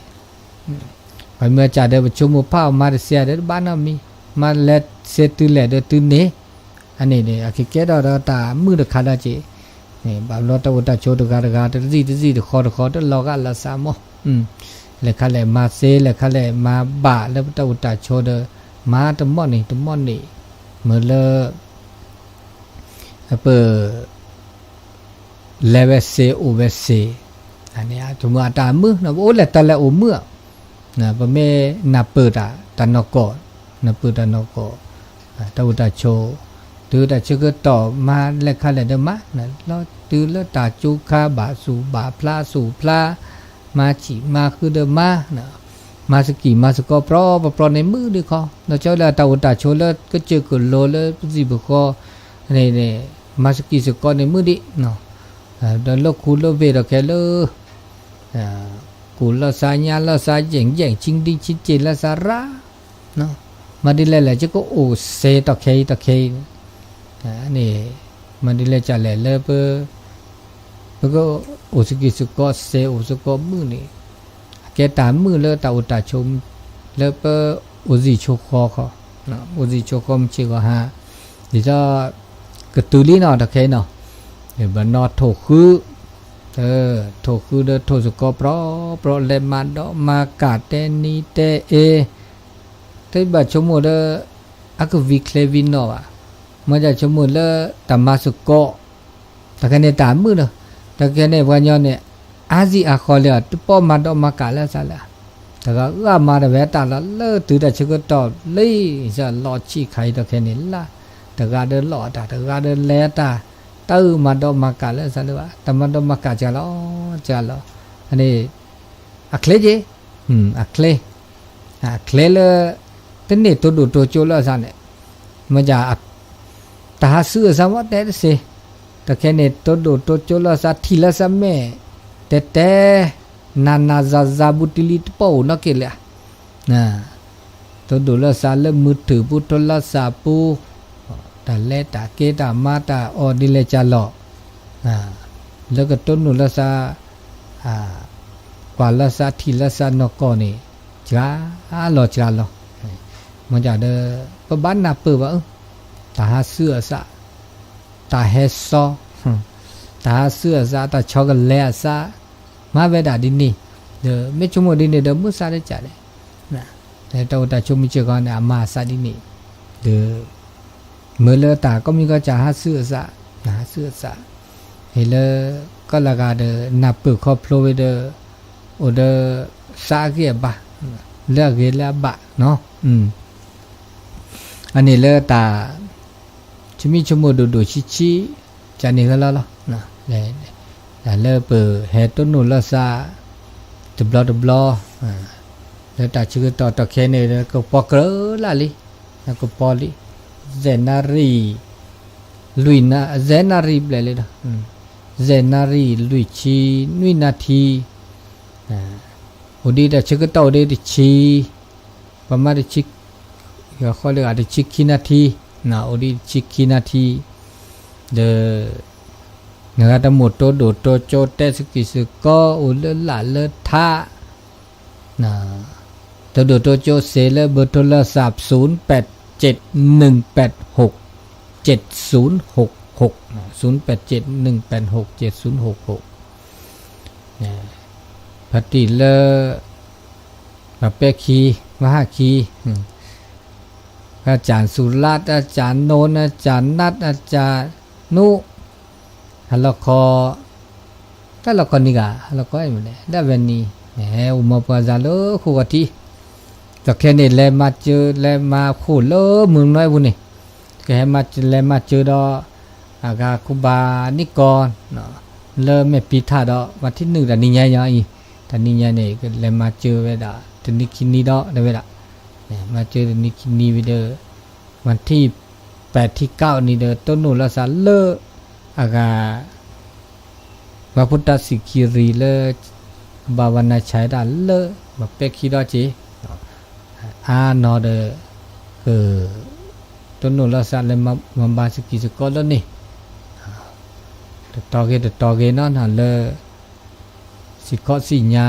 ပှၤမ့ၢ်စၢ်ဒီး ပဆိကမိၣ်ဖးအီၤမၤတစဲးဒီးတဘၣ်နီတမံၤ, မၤလဲၤစ့တုၤလဲၣ်ဒီးတုၤန့ၣ်, အန့ၣ်န့ၣ် အကကဲထီၣ်ဒီးတၢ်မုာ်တခါဒီးက့ၤ, ဘၣ်ဘျီတၢ်အိၣ်တၢ်ဆိးတဂၤတဂၤ တရံၣ်တရံၣ်တဃီတဃီ တလီၤဂာ်လၢစးမီၢ်, လဲၤခါလဲၣ်မၤစ့ လဲၤခါလဲၣ်မၤဘၣ်လၢပတၢ်အိၣ်တၢ်ဆိးဒီး မၤတမီၢ်န့ၣ် တမီၢ်န့ၣ်, မ့ၢ်လၢ ပ လဲၤဝဲစ့အိၣ်ဝဲစ့, တမုာ်အတၢ်မုာ် ပအိၣ်လဲၤတၢ်လဲၤအိၣ်မုာ်, ပမ့ၢ်နၢ်ပၢၢ်တၢ် တၢ်နီၢ်ကီၢ်, နၢ်ပၢၢ်တၢ်နီၢ်ကီၢ်, တုၤတၢ်ဆၢကတီၢ်မၤလဲၤခါလဲၣ်ဒီးမၤ, လီၤတုၤလၢတၢ်ကၠိခါဘၣ်ဆူၣ်ဘၣ်ဖျါဆူၣ်ဖျါ, မၤဆံးမၤဃုဒီးမၤ, မၤစကံၢ်မၤစကီပြၢပြၢန့ၣ်မုာ်ဒံးခီ, နီၢ်ကီၢ်လၢတၢ်အိၣ်တၢ်ဆိးလၢကစၢၢ်ကလိၤလၢပစံၣ်ပဃီန့ၣ် မၤစကံၢ်စကီန့ၣ်မုာ်ဒံး, ဒီးလၢခူလၢဝ့ၢ်ဒီးခဲလၢာ်, ကူၣ်လီၤသးညါလီၤသးယဲၢ်ယဲၢ် ဆံဒံဆံစ့လီၤသးရၣ်, မၤဒ်လဲၣ်လဲၣ် ယကအိၣ်စ့တီခဲအံၤတီခဲအံၤ, န့ၣ် မၤဒ်လဲၣ်ကလဲၣ်လၢ ပကအိၣ်စကံၢ်စကီစ့အိၣ်စကီမုာ်န့ၣ်, အကဲတၢ်မုာ်လၢတၢ်အိၣ်တၢ်ဆိး လၢပအိၣ်စံၣ်ဆိဃီဃီ, အိၣ်စံၣ်ဆိဃီမုၢ်ဆ့ၣ်ဂီၤဟါ, ဒ်သိး ကတုၤလံနီၤ တခဲအံၤနီၤ, ဘၣ်နီၣ်ထိၣ်ဃု, ထိၣ်ဃုဒီးထိၣ်စကီပြီပြီ လဲၤမၤဒီးမၤကၣ် တဲနံၤတဲအ့, တဘၣ်ဆိကမိၣ်ဒီး အကဝံၤချ့ဝံၤနီၣ်ဘၣ်, မ့ၢ်ဒ်ဆိကမိၣ်လၢတၢ်မၤစ့ၢ်ကီး, တၢ်ခဲန့ၣ်တၢ်မုာ်ဒီး, တၢ်ခဲန့ၣ်ပှၤညီန့ၣ် အါစံၣ်အါဃီလံ, တပိာ်မၤဒီးမၤကၣ်လၢအသးလၢ, တဂၤဂၤမၤတဝဲတၢ်လီၤ လၢတုၤတၢ်ဆၢကတီၢ်လံ, လီၢ်ဆံးခါအံၤတၢ်ခဲန့ၣ်လၢ, တဂၤဒီးလီၢ်တၢ် တဂၤဒီးလဲၤတၢ်, တၢ်အုၣ်မၤဒီးမၤကၣ်လၢအသးလၢဘၣ်, တၢ်မၤဒီးမၤကၣ်စှၤလီၤ, စှၤလီၤ, အန့ၣ် အချ့က့, အချ့, အချ့လၢ တန့ၢ်တိၢ်ဒိၣ်တိၢ်ကၠိလၢအသးန့ၣ်, မ့ၢ်ဒ် တၢ်ဟးဆူအသးမ့ၢ်တဲတသ့, တၢ်ခဲန့ၣ် တိၢ်ဒိၣ်တိၢ်ကၠိလၢအသး ထံၣ်လၢသးမဲာ်, တဲတဲ, နၤနၤဇၤဇၤဘူးတံၢ်လံတပိာ်အိၣ်နီတက့ၢ်လၢၤ, တိၢ်ဒိၣ်လၢသးလၢမုၢ်ထူၣ်ပူၤ ထိလၢသးပူၤ, တၢ်လဲၤတၢ်က့ၤတၢ်မၤတၢ်အီၣ်ဒ်လဲၣ်ကၢ်လီၤ, လၢကတိၢ်နီၣ်လၢသး ကွၢ်လၢသးထံၣ်လၢသးနီၢ်ကီၢ်န့ၣ်, စှၤလီၤစှၤလီၤ, မ့ၢ်ဒ်ဒီး ပဘၣ်နၢ်ပၢၢ်ဘၣ်အၢ, တၢ်ဟးဆူအသး, တၢ်ဟဲစီ, တၢ်ဟးဆူအသး တၢ်ဆီကလဲၤအသး, မၤဝဲဒၣ်ဒ်န့ၣ်, ဒီးမ့ၢ်ဆိကမိၣ်ဒ်န့ၣ်ဒီး မုၢ်သးတကးလဲၣ်, တၢ်အိၣ်တၢ်ဆိးမုၢ်စ့ၢ်ကီးန့ၣ် အမၤအသးဒ်န့ၣ်, ဒီး မ့ၢ်လၢတၢ်ကိးမံၤကီး တၢ်ဟးဆူအသး, ဟးဆူအသး, ဟ့ၣ်လၢ ကီၢ်လၢဂၤဒီး နၢ်ပၢၢ်ခီဖျိဝဲဒီး အိၣ်ဒီး သးအဂ့ၢ်အဘၣ်, လၢအဂ့ၤလၢအဘၣ်နီၤ, အန့ၣ်လၢတၢ် ဆိမိၣ်ဆိကမိၣ်ဒိၣ်ဒိၣ်ဆံးဆံး, ကန့ၣ်ဃီလီၤလီၤ, တၢ်လၢပဟဲတိၢ်နီၣ်လၢသး တဘျီတဘျီ, လၢတၢ်ဆၢကတီၢ်တၢ်ခဲန့ၣ် ကပီၤကြၢးလၢ်လံ, ကပီၤလံ, ယဲၢ်နၣ်ရံၣ်, လွံၢ်နၣ်, ယဲၢ်နၣ်ရံၣ်ဘျဲၣ်လံဒီး, ယဲၢ်နၣ်ရံၣ် လွံၢ်ဆံနွံနၣ်ထံ, အိၣ်ဒံးတၢ်ဆၢကတီၢ်အိၣ်ဒံးတဆံ, ပမၤတဆံ, ဃီလၢဂၤတဆံခံနၣ်ထံ, အိၣ်ဒံးတဆံခံနၣ်ထံ, ဒီး နဂၤတမိၣ်တိၢ်ဒိၣ်တိၢ်ကၠိတဲသကိးစ့ၢ်ကီး အိၣ်လၢလၢ်လၢထး, တိၢ်ဒိၣ်တိၢ်ကၠိစ့လၢဘၢၣ်ထိလၢသး သုၣ်ပၢၣ်စ့ၣ် နုၣ်ပၢၣ်ဟူၣ် စ့ၣ်သုၣ်ဟူၣ်ဟူၣ်, သုၣ်ပၢၣ်စ့ၣ် နုၣ်ပၢၣ်ဟူၣ် စ့ၣ်သုၣ်ဟူၣ်ဟူၣ်, ဖါတံၢ်လၢ ပှၤပဲာ်ခံ, ပှၤဟးခံ, အကၢ်သူလၢ် အကၢ်နိၣ် အကၢ်နး အကၢ်နူး, ဟါလီၤခီ, တၢ်လီၤခီန့ၣ်ဂ့ၤ ဟါလီၤခီအံၤမ့ၢ်လဲၣ် ဒၣ်ဝဲန့ၣ်, အိၣ်မၤပှၤသးလၢဃိာ်ဂီၤထံး, ဒီးခဲန့ၣ် လဲၤမၤစၢၤ လဲၤမၤဃိာ်လၢမုၢ်နွဲပူၤန့ၣ်, ကဟဲမၤလဲၤမၤစၢၤဒီး အဂၤခိၣ်ဘၣ်နံၣ်ကီၢ် လၢမဲာ်ပံၤထးဒီး ဝၤထံၣ်နုာ်တၢ်နံၤညါအံၤ, တၢ်နံၤညါန့ၣ် ကလဲၤမၤစၢၤဝဲဒၣ် တနံၤခံနံၤဒီး တဲဝဲဒၣ်, မၤစၢၤတနံၤခံနံၤဝံၤဒီး ဝၤထံၣ်ပၢၢ်ထံၣ်ကၣ်အီၤန့ၣ်ဒီး တိၢ်နီၣ်လီၤသးလၢ အဂၤ ပှၤဖိတၢ်စံၣ်ကံရံၣ်လၢ ကဘၣ်ဝၤနၤဆါတၢ်လၢ ပှၤပဲာ်ခံဒီးက့ၤ အါနီၤဒီး က တိၢ်နီၣ်လီၤသးလၢမၤဘၣ်စကံစကီးလၢန့ၣ်, တတီၤဂ့ၤတတီၤဂ့ၤနီၤ လၢ စံၣ်ခီၣ်စံၣ်ညါ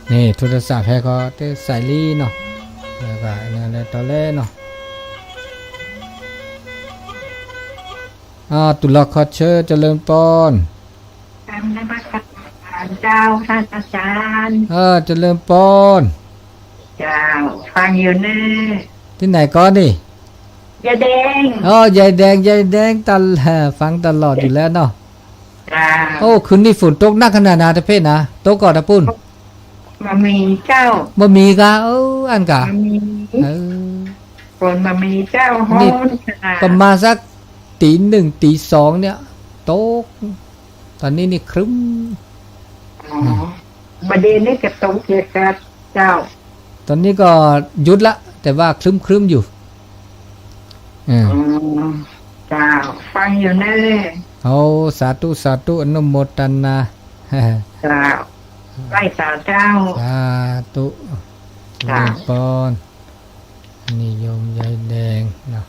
န့ၣ် ထိၣ်တစးဖဲခီ တစးလံနီၤ, လၢတီလဲၣ်နီၤ, တူၢ်လီၤခီဆၢ เจริญพร เจ้า ท่านอาจารย์ เจริญพร เจ้า ฟังอยู่เนอะ ที่ไหนก่อนนี่ ยายแดง อ๋อ ยายแดง ยายแดง ตล- ฟังตลอดอยู่แล้วเนาะ เจ้า โอ้ คืนนี้ฝนตกหนักขนาดนะตะเพนะ ตกก่อนตะปุ้น บ่มีเจ้า บ่มีกะ เออ อันกะ บ่มี เออ ฝนบ่มีเจ้า นี่ ฮ้อนขนาด ประมาณสักตีหนึ่งตีสองเนี่ย ตก ตอนนี้นี่ครึ้ม อ๋อ อืม บ่เดนนี่กะตกเยอะกัดเจ้า ตอนนี้ก็หยุดละ แต่ว่าครึ้มๆอยู่ อืม อ๋อ เจ้า ฟังอยู่เน่อ โอ้ สาธุ สาธุ อนุโมทนา เจ้า ไหว้สาเจ้า สาธุ เจ้า เจริญพร นี่โยมยายแดงเนาะ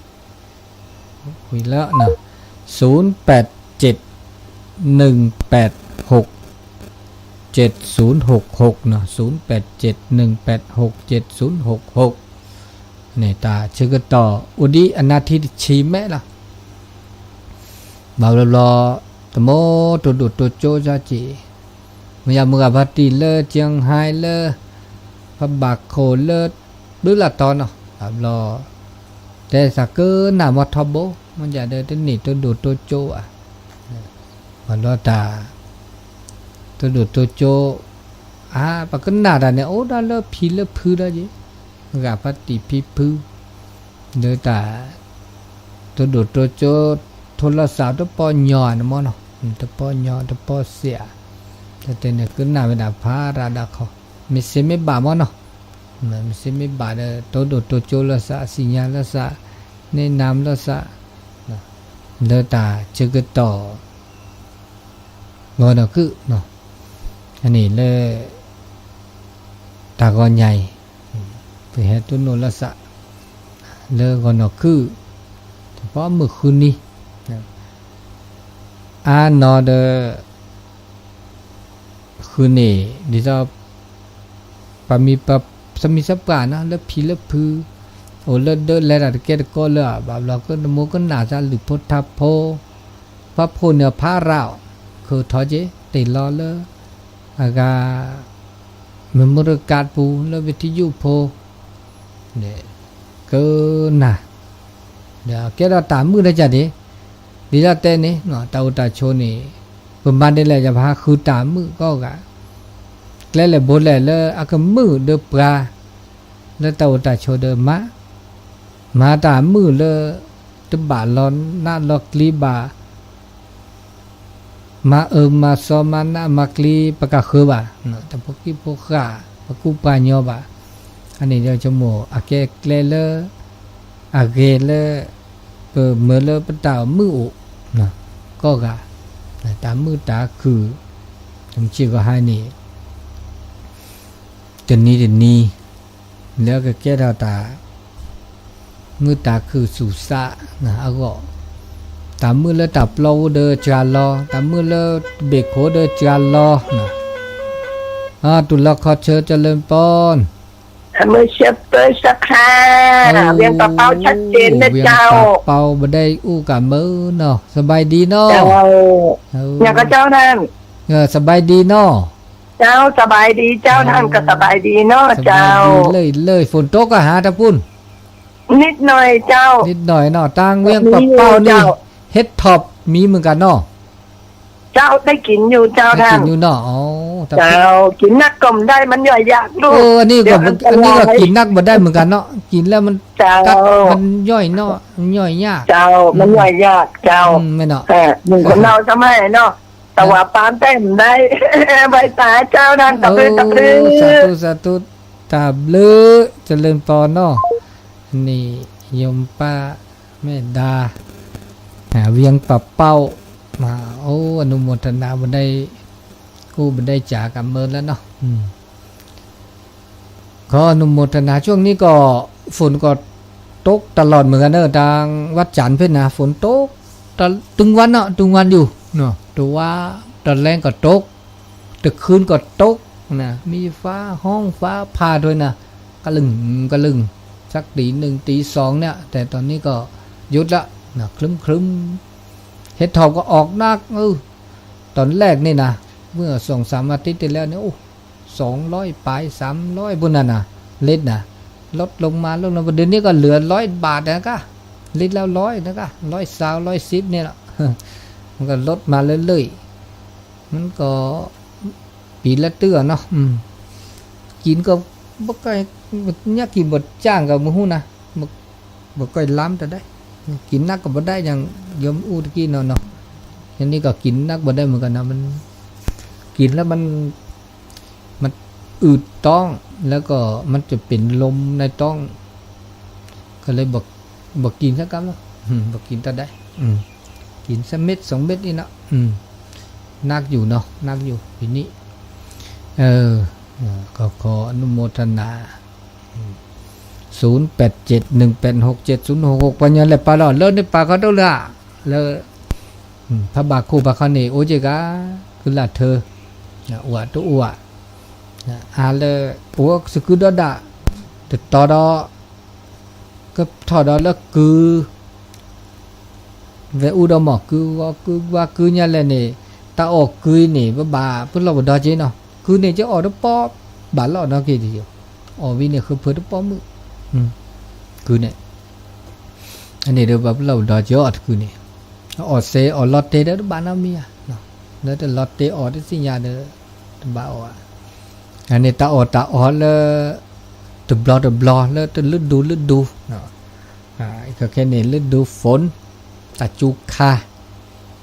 ဝံၤလၢနီၤ ศูนย์แปดเจ็ด หนึ่งแปดหก เจ็ดศูนย์หกหก နီၤ ศูนย์แปดเจ็ด หนึ่งแปดหก เจ็ดศูนย์หกหก န့ၣ် တၢ်ဆၢကတီၢ် အိၣ်ဒံးအနၢ်ထံတဆံမဲာ်လီၤ. ဘၣ်ဘျီဘျီ တမ့ၢ်တိၢ်ဒိၣ်တိၢ်ကၠိကၠီက့ၤ, မ့ၢ်ယၤမုၢ်ဂၤဖါတံၢ်လၢကၠဲဟဲလၢ ဖးဘၣ်ခိၣ်လၢ ဘျုးလၢ်တီနီၤ, ဘၣ်ဘျီ တဲသးကနၣ်မီထီဘိ, မ့ၢ်ယၤဒီးတန့ၢ်တိၢ်ဒိၣ်တိၢ်ကၠိဧါ, ဘၣ်ဘျီတၢ် တိၢ်ဒိၣ်တိၢ်ကၠိ အါ ပကနၣ်တၢ်န့ၣ် အိၣ်ဒၣ်လၢဖံလၢဖုဒီးက့ၤ, မုၢ်ဂၤဖါတံၢ်ဖံဖု လၢတၢ် တိၢ်ဒိၣ်တိၢ်ကၠိ ထိလီၤစၢ်တပီညီဧါန့ၣ်မီၢ်နီၤ, တပီညီတပီစဲးဧါ, တၢ်တဲန့ၣ်ကနၣ်ဝဲဒၣ်ဖးရၤဒၣ်ခီ, မ့ၢ်စ့မ့ၢ်ဘၣ်မီၢ်နီၤ, မ့ၢ်စ့မ့ၢ်ဘၣ်ဒီး တိၢ်ဒိၣ်တိၢ်ကၠိလီၤစၢ် စံၣ်ညီၣ်လီၤစၢ် နဲၣ်နၤလီၤစၢ် လၢတၢ်ဆၢကတီၢ် ဂီၤနီၢ်ခုၣ် အန့ၣ်လၢ တၢ်ဂီၤညါအံၤ ပဟဲတိၢ်နီၣ်လီၤစၢ် လၢဂီၤနီၢ်ခုၣ် တပီမုၢ်ဃုနံၤ အါနီၢ်ဒီး ဃုန့ၣ် ဒ်သိး ပှၤမံၤ ပှၤသးမံၤသးပှၢ်နီၤ လၢဖံလၢဖု အိၣ်လၢဒၢးလဲၤတၢ်တကဲတကိးလၢၤ ဘၣ်ဘျီကနမူကနၣ်သးလုၢ်ဖိထါဖိ ပှၤဖိန့ၣ်ဖးရၤအီၤ ခုၣ်ထီၣ်က့ၤ တ့ၢ်လီၤလၢ အဂၤ memory card ပူၤ လၢဝံထယုၢ်ဖိ န့ၣ် ကနၣ် ဒီးကဲထီၣ်တၢ်မုာ်လၢကဒ့ၣ် ဒ်သိးတဲန့ၣ် တၢ်အိၣ်တၢ်ဆိးန့ၣ် ပမၤဒ်လဲၣ် ယပဟးဃုတၢ်မုာ်ကိးဂၤ ကျဲလဲၣ်ဘိလဲၣ်လၢအကမုာ်ဒီးပှၤ လၢတၢ်အိၣ်တၢ်ဆိးဒီးမၤ မၤတၢ်မုာ်လၢ တဘၣ်လီၤနးလီၤကျံဘၣ် မၤအၢမၤသီမၤနးမၤကျံ ပကဃုဘၣ် တၢ်ဖိခံဖိဃာ် ပကူပှၤညီဘၣ် အန့ၣ်ဒီးဆိကမိၣ် အကဲကျဲလၢ အဂ့ၤလၢ ပမၢလၢပတၢ်မုာ်အိၣ် ကိးဂၤ တၢ်မုာ်တၢ်ခုၣ် မုၢ်ဆ့ၣ်ကီးဟါန့ၣ် တနံၤတနံၤ လၢကကဲထီၣ်တၢ် မုာ်တၢ်ခုၣ်ဆူၣ်စးအဂီၢ်, တၢ်မုာ်လၢတၢ်ပျီအိၣ်ဒီးစှၤလီၤ, တၢ်မုာ်လၢတဘ့ၣ်ခိၣ်ဒီးစှၤလီၤ, တူၢ်လီၤခီဆၢ เจริญพร အမုၢ်ဆ့ၣ်ပၢၢ်စခါ ဝ့ၢ်ပၢ်ပီ ชัดเจนนะเจ้า ဝ့ၢ်ပၢ်ပီ ဘၣ်ဒဲအိၣ်ကးမုာ်နီၤ สบายดีเนาะ เจ้า ညါကၠီၣ်ထၣ် สบายดีเนาะ เจ้า สบายดีเจ้า ท่านก็สบายดีเนาะ เจ้า สบายดีเลยเลย ฝนตกอะฮะตะปุ้น นิดหน่อยเจ้า นิดหน่อยเนาะ ตางเวียงป่าเป้านี่ เห็ดถอบมีเหมือนกันเนาะ เจ้า ได้กินอยู่เจ้า ได้กินอยู่เนาะ อ๋อ เจ้า กินนักก็ไม่ได้ มันย่อยยากลูก เออ อันนี้ก็ เดี๋ยวอันตราย อันนี้ก็กินนักบ่ได้เหมือนกันเนาะ กินแล้วมัน เจ้า กัด มันย่อยเนาะ มันย่อยยาก เจ้า อืม มันย่อยยาก เจ้า อืม แม่เนาะ เออ หนึ่งคนเราทำไมเนาะ แต่ว่าปานแต้มได้ ใบตาเจ้านั่นตะพื้นตะพื้น โอ้ สาธุ สาธุ ตาเบลอ เจริญพรเนาะ อันนี้โยมป้าแม่ดา อ่า เวียงป่าเป้า มา โอ้ อนุโมทนาบ่ได้ အိၣ်ဘၣ်ဒဲကၢ်ကး မၢလၢနီၤ ขออนุโมทนา ช่วงนี้ก็ฝนก็ตกตลอดเหมือนกันเนอะ ทางวัดจันทร์เพชรนะ ฝนตกตะ ตึงวันเนาะ ตึงวันอยู่เนาะ แต่ว่าตอนแรกก็ตก ตะคืนก็ตกนะ มีฟ้าฮ้องฟ้าผ่าด้วยนะ กะลึงกะลึง สักตีหนึ่งตีสองเนี่ย แต่ตอนนี้ก็หยุดละนะ ครึ้มๆ เห็ดถอบก็ออกนัก เออ ตอนแรกนี่นะ เมื่อสองสามอาทิตย์ที่แล้วเนี่ย โอ้ สองร้อยปลาย สามร้อย พุ้นน่ะนะ ลิตรนะ ลดลงมา ลดลงมา เดี๋ยวนี้ก็เหลือร้อยบาทนะกะ ลิตรละร้อยนะกะ ร้อยซาว ร้อยสิบเนี่ยละ มันก็ลดมาเรื่อยๆ มันก็ ပံၤလၢတုၢ်အီၤနီၤ ကံၣ်ကီး ဘၣ်ကီး ညၣ်ကံၣ်ဘၣ်ကၢ်ကီး မ့ၢ်ဟူနၤ ဘၣ်ကီးလၢတၢ်ဒဲး กินนักก็บ่ได้ อย่างโยมอู้ตะกี้เนาะเนาะ อันนี้ก็กินนักบ่ได้เหมือนกันนะ มัน กินแล้วมัน มันอืดท้อง แล้วก็มันจะเป็นลมในท้อง ก็เลยบอก บอกกินสักคำแล้ว อืม บอกกินตอนใด อืม กินสักเม็ดสองเม็ดนี่เนาะ อืม หนักอยู่เนาะ หนักอยู่ ปีนี้ เออ เออ ก็ขออนุโมทนา อืม ศูนย์แปดเจ็ด หนึ่งแปดหก เจ็ดศูนย์หกหก ပှၤညီလဲၤပာ်လီၤ လၢန့ၣ်ပာ်ခီဒိၣ်လၢ လၢ ဖးဘၣ်ခိၣ်ဘၣ်ခီန့ၣ် အိၣ်က့ၤကါ ကုလၢ်ထၢ အိၣ်တအိၣ် အါလၢ အိၣ်စကုဒီဒၣ် တတီၤဒီး ကထီၣ်ဒီးလၢကု ဝဲအူဒီးမီၢ်ကုဂီၤကုကွၢ်ကုညါလဲၣ်န့ၣ်, တၢ်အီၣ်ကုန့ၣ် ပဘၣ်ပလီၢ်ပဒီက့နီၤ, ကုန့ၣ်က့အီၣ်တပီၢ်ဘၣ်လီၢ်နီၢ်က့ဒံး, အီၣ်ဝံၤန့ၣ်ဃုဖၢတပီၢ်မုၣ်, ကုန့ၣ်, အန့ၣ်ဒီးပှၤပလီၢ်ပဒီက့အီၣ်တကုန့ၣ်, အီၣ်စဲအီၣ်လီၤတဲာ်ဒီးတဘၣ်နီတမံၤဧါ, လၢတလီၤတဲာ်အီၣ်တသ့ၣ်ညါဒီး တဘၣ်အီၣ်ဧါ, အန့ၣ်တၢ်အီၣ်တၢ်အီလၢ တဘျီတဘျီလၢတလၢဒိလၢဒိ ခဲခဲန့ၣ် လၢဒိ phone တၢ်ကၠိခါ,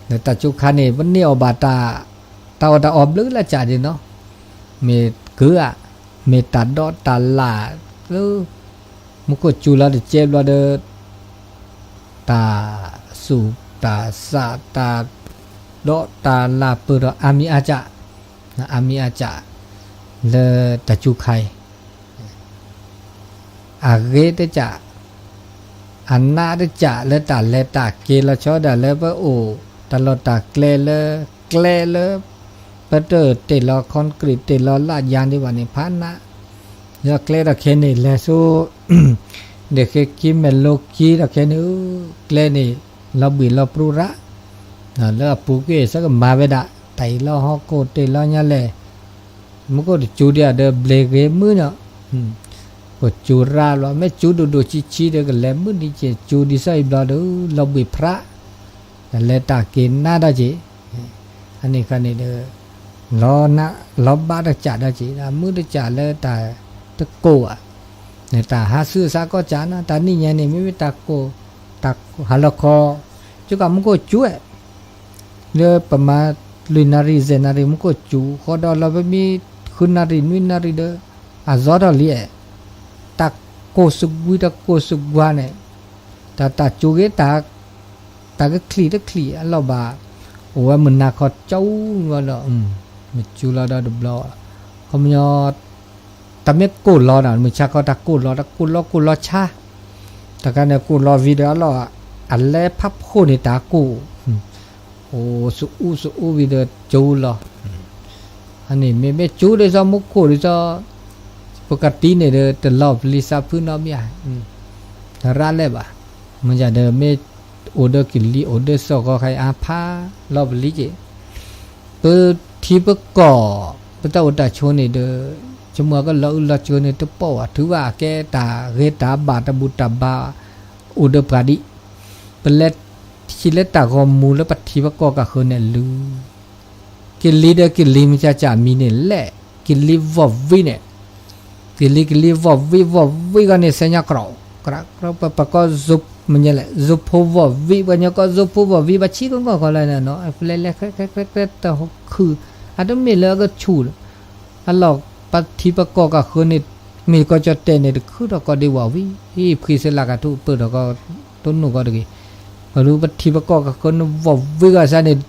လၢတၢ်ကၠိခါန့ၣ် ပန့ၢ်အီၣ်ဘၣ်တၢ်, တၢ်အီၣ်တၢ်အီဘျုးလၢကၠးဒ်နီၤ, မ့ၢ်ကၢဧါ, မ့ၢ်တၢ်ဒိးတၢ်လၢ်, လၢ မူခိၣ်စူၤလီၤတကဲဘျီဒီး တၢ်ဆူၣ်တၢ်စးတၢ်ဒိးတၢ်လၢ်ပၢၢ်ထီၣ်အါမံၤအါကၠး, အါမံၤအါကၠး, လၢတၢ်ကၠိခါအံၤ အဂ့ၤတကၠး, အနးတကၠးလၢတၢ်လဲၤတၢ်က့ၤလီၤဆီဒၣ်လၢပအိၣ်တၢ်လီၢ်တၢ်ကျဲလၢ ကျဲလၢ ပတတ့ၢ်လီၤ concrete တ့ၢ်လီၤလၢယါဒံးဘၣ်န့ၣ် ဖးနး, ယကျဲဒီးခဲန့ၣ်လဲၤဆိ ဒ့ၣ်ဃ့ကံမဲာ်လိကံဒီးခဲန့ၣ် ကျဲန့ၣ် လီၤဘှံးလီၤပြူရၣ်, လၢအပူၤကွံာ်ဆၢကမၤဝဲဒၣ် တၢ်အံၤလၢဟီၣ်ခိၣ်တ့ၢ်လီၤညါလဲၣ်, မူခိၣ်တစူၤဒံးဒီးဘျ့ဂ့ၤမုၢ်နီၤ, ကစူၤရၣ်လီၤ မ့ၢ်စူၤဒိၣ်ဒိၣ်ဆံးဆံးဒီးကလဲၤမုၢ်ဒံးက့ၤ စူၤဒံးစ့ၢ်အံၤဘျီဒီး လီၤဘှံးပြူရၣ်, တၢ်လဲၤတၢ်က့ၤနးဒီးက့ၤ, အန့ၣ်ခါန့ၣ်ဒီး လီၤနး လီၤဘၣ်တကၠးဒီးက့ၤ မုၢ်တကၠးလၢတၢ်တကိၢ်ဘၣ်, တၢ်ဟးဆူအစးကီၢ်ကၠးနီၤ တၢ်နံၣ်ညါန့ၣ် မ့မ့ၢ်တၢ်ကိၢ်, တၢ်ဟးလီၤခီ, ကကးမူခိၣ်စူၤဝဲ လၢပမၤလွံၢ်နၣ်ရံၣ် ယဲၢ်နၣ်ရံၣ် မူခိၣ်စူၤ ဃီဒီးလီၤပမ့ၢ်ဃုနၣ်ရံၣ် နွံနၣ်ရံၣ်ဒီး အသီထီၣ်လံ, တၢ်ကိၢ်စကွံတၢ်ကိၢ်စကွါန့ၣ်, တၢ်တၢ်ကၠိဂ့ၤ တၢ်ကချံၣ်တချံၣ်အလီၢ်ဘၣ်, အိၣ်ဝဲမုၢ်နၤခီကၠီဒီး, မ့ၢ်စူၤလီၤဒီးတဘျီ, ခီပညီ တၢ်မ့ၢ်ကိၢ်လီၤဒီး မုၢ်ဆါခီတၢ်ကိၢ်လီၤ တၢ်ကိၢ်လီၤကိၢ်လီၤဆါ, တၢ်ခါန့ၣ်ကိၢ်လီၤဝံၤဒီးအလီၢ်, အလဲၤဖးဖှိၣ်န့ၣ်တၢ်ကိၢ်, အိၣ်စအူစအူဝံၤဒီးကၠိလီၤ, အန့ၣ်မ့မ့ၢ်ကၠိဒ်သိးမူခိၣ်ဒ်သိး, ပကတံၢ်န့ၣ်ဒီး တလီၤပျံၤစးဖုနီတမံၤဧါ, တရၣ်လဲၣ်ဘၣ်, မ့ၢ်ဒ်မ့ၢ်အိၣ်ဒီးကလံၤအိၣ်ဒီးစီၣ်ဃီခါအံၤအါဖးလီၤပျံၤက့ၤ ပထံပကီၢ်, ပတၢ်အိၣ်တၢ်ဆိးန့ၣ်ဒီး, ဆိကမိၣ်ကလီၤအုၣ်လီၤစၢၤန့ၣ်တပိာ်ဘၣ် ထုးဘၣ်အကဲတၢ်ဂ့ၤတၢ်ဘၣ်တၢ်ဘူၣ်တၢ်ဘါ, အိၣ်ဒီးပှၤဒံး, ပလဲၤဟံးလၢတၢ်ဂီၤမူလၢပထံပကီၢ်ကဃၢၤန့ၣ်လုၤ, ကလံၤဒီးကလံၤမုၢ်ဆါကၠးမံၤန့ၣ်လဲၣ်, ကလံၤဝီၢ်ဝံၣ်န့ၣ် ကလံၤကလံၤဝီၢ်ဝံၣ်ဝီၢ်ဝံၣ်ဂီၢ်န့ၣ် စဲညါကြၢး, ကြၢးကြၢးပပကီၢ်, မ့ၢ်လဲၣ် ဇိဖိဝီၢ်ဝံၣ် ပှၤညီကီၢ်ဇိဖိဝီၢ်ဝံၣ် ဘၣ်ဆံကီၢ်ကီၢ်ကီၢ်လၢန့ၣ်နီၤ ပလဲၤလဲၤ တခုၣ်, အတမ့ၢ်လၢအကဆူၣ်, အလီၢ်ပထံပကီၢ်ကဃၢၤန့ၣ်, မ့ၢ်ကီၢ်ကၠီၣ်တဲၣ်န့ၣ် တခုၣ်ထီၣ်ကီၢ်ဒံးဝီၢ်ဝံၣ်, ဖှံစ့လးကထူၣ်ပၢၢ်ထီၣ်ကီၢ်, တနူၢ်ကီၢ်တဂ့ၤ, ပလူပထံပကီၢ်ကဃၢၤန့ၣ် ဝီၢ်ဝံၣ်ဂီၢ်စါန့ၣ်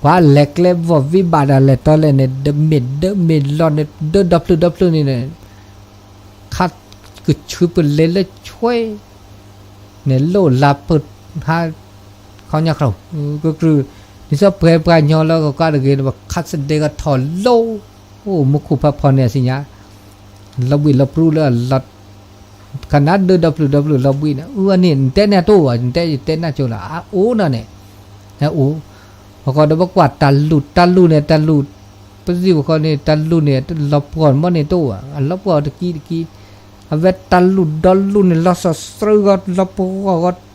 ပှၤလဲၤကျဲဝီၢ်ဝံၣ်ဘၣ်ဒီးလဲၤတီလဲၣ်န့ၣ် ဒမ့ၢ်ဒၢမ့ၢ်လီၢ်န့ၣ် ဒၢဒီဖျၢၣ်ဒီဖျၢၣ်န့ၣ်န့ၣ်, ခါကဆူပလဲၤလၢဆွဲ, န့ၣ်လိၣ်လါပၢၢ်ဟါ, ခီညါခီ, ကကြၢး, ဒ်သိးပှၤပှၤညီလၢကကွၢ်တဂ့ၤ ပခါစဒဲကထီၣ်လိၣ်, အိၣ်မူခိၣ်ဖးဖီန့ၣ်အသ့ၣ်ညါ, လီၤဘှံးလီၤပြူလၢအလီၤ ခနၣ်ဒၢဒီဖျၢၣ်ဒီဖျၢၣ်လီၤဘှံးန့ၣ် အၢအန့ၣ် နတဲန့ၣ်အတအိၣ်ဘၣ် နတဲယတဲနၢ်ကၠိလီၤ အအိၣ်နီၤန့ၣ်, အအိၣ်, အဃိဒီးပကွၢ်တၢ်လူၢ်တၢ်လူၢ်န့ၣ် တၢ်လူၢ်, ပစံးပဃီန့ၣ် တၢ်လူၢ်န့ၣ် လီၤပှီၢ်မ့ၢ်န့ၣ်တအိၣ်ဘၣ် အလီၤပှီၢ်တကံတကံ, အဝဲတၢ်လူၢ်ဒီလူၢ်န့ၣ် လီၤစီၤစၢဂီၢ် လီၤပှီၢ်ဂီၢ်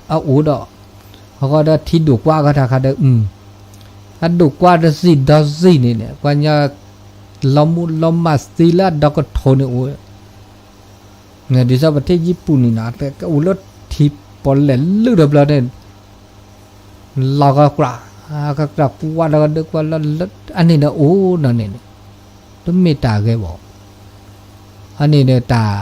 အအိၣ်ဒီး, အဃိဒီးထံဒိၣ်ကွၢ်အဂီၢ်တၢ်ခါဒီး, အဒိၣ်ကွၢ်တစံၣ်ဒီစံၣ်န့ၣ်န့ၣ် ပှၤညီ, လီၤမူလီၤမၢ်သံလၢအဒီကထိန့ၣ်အိၣ်, ဒ်သိးပထံၣ်ယံၤပူၤန့ၣ်နီၤ ကအိၣ်လၢထံပီၣ်လဲၣ်လုၢ်ဒီးဘျီန့ၣ် လီၤကကြၢး, ကကြၢးကွၢ်ဒီးကဒၢကွၢ်လၢလၢ အန့ၣ်ဒီးအိၣ်နီၤန့ၣ်န့ၣ်, တမ့ၢ်တၢ်ဂ့ၤဘၣ် အန့ၣ်ဒီးတၢ်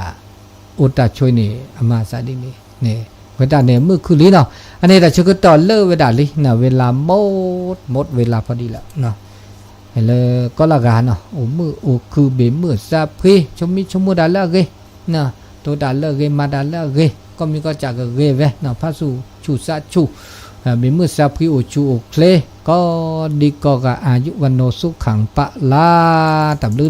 အိၣ်တၢ်ဆိးန့ၣ် အမၤသးဒ်န့ၣ်န့ၣ် ဝဲတၢ်န့ၣ်မုာ်ခုၣ်လံနီၤ, အန့ၣ်တၢ်ဆၢကတီၢ်လၢဝဲဒၣ်လံနီၤ ဝဲလၢ မူတ်, မူတ်ဝဲလၢဖီဒံးလီၤ လၢကီၢ်လၢဂၤနီၤ အိၣ်မုာ်အိၣ်ခုၣ်ဘ့ၣ်မုာ်သးဖှံ ဆိမိၣ်ဆိကမိၣ်တၢ်လၢအဂ့ၤ, တိၢ်တၢ်လၢအဂ့ၤ မၤတၢ်လၢအဂ့ၤ ကီၢ်မံၤကီၢ်စဲၣ်ကဂ့ၤဝဲနီၤ ဖးဆူၣ်ဆူၣ်သးဆူၣ်, ဘ့ၣ်မုာ်သးဖှံအိၣ်ဆူၣ်အိၣ်ချ့, ကီၢ်ဒံကီၢ်ဂၤ အၤယုဝၤနိသုခၣ်ပၢ်လၢ်, တၢ်ဘျုး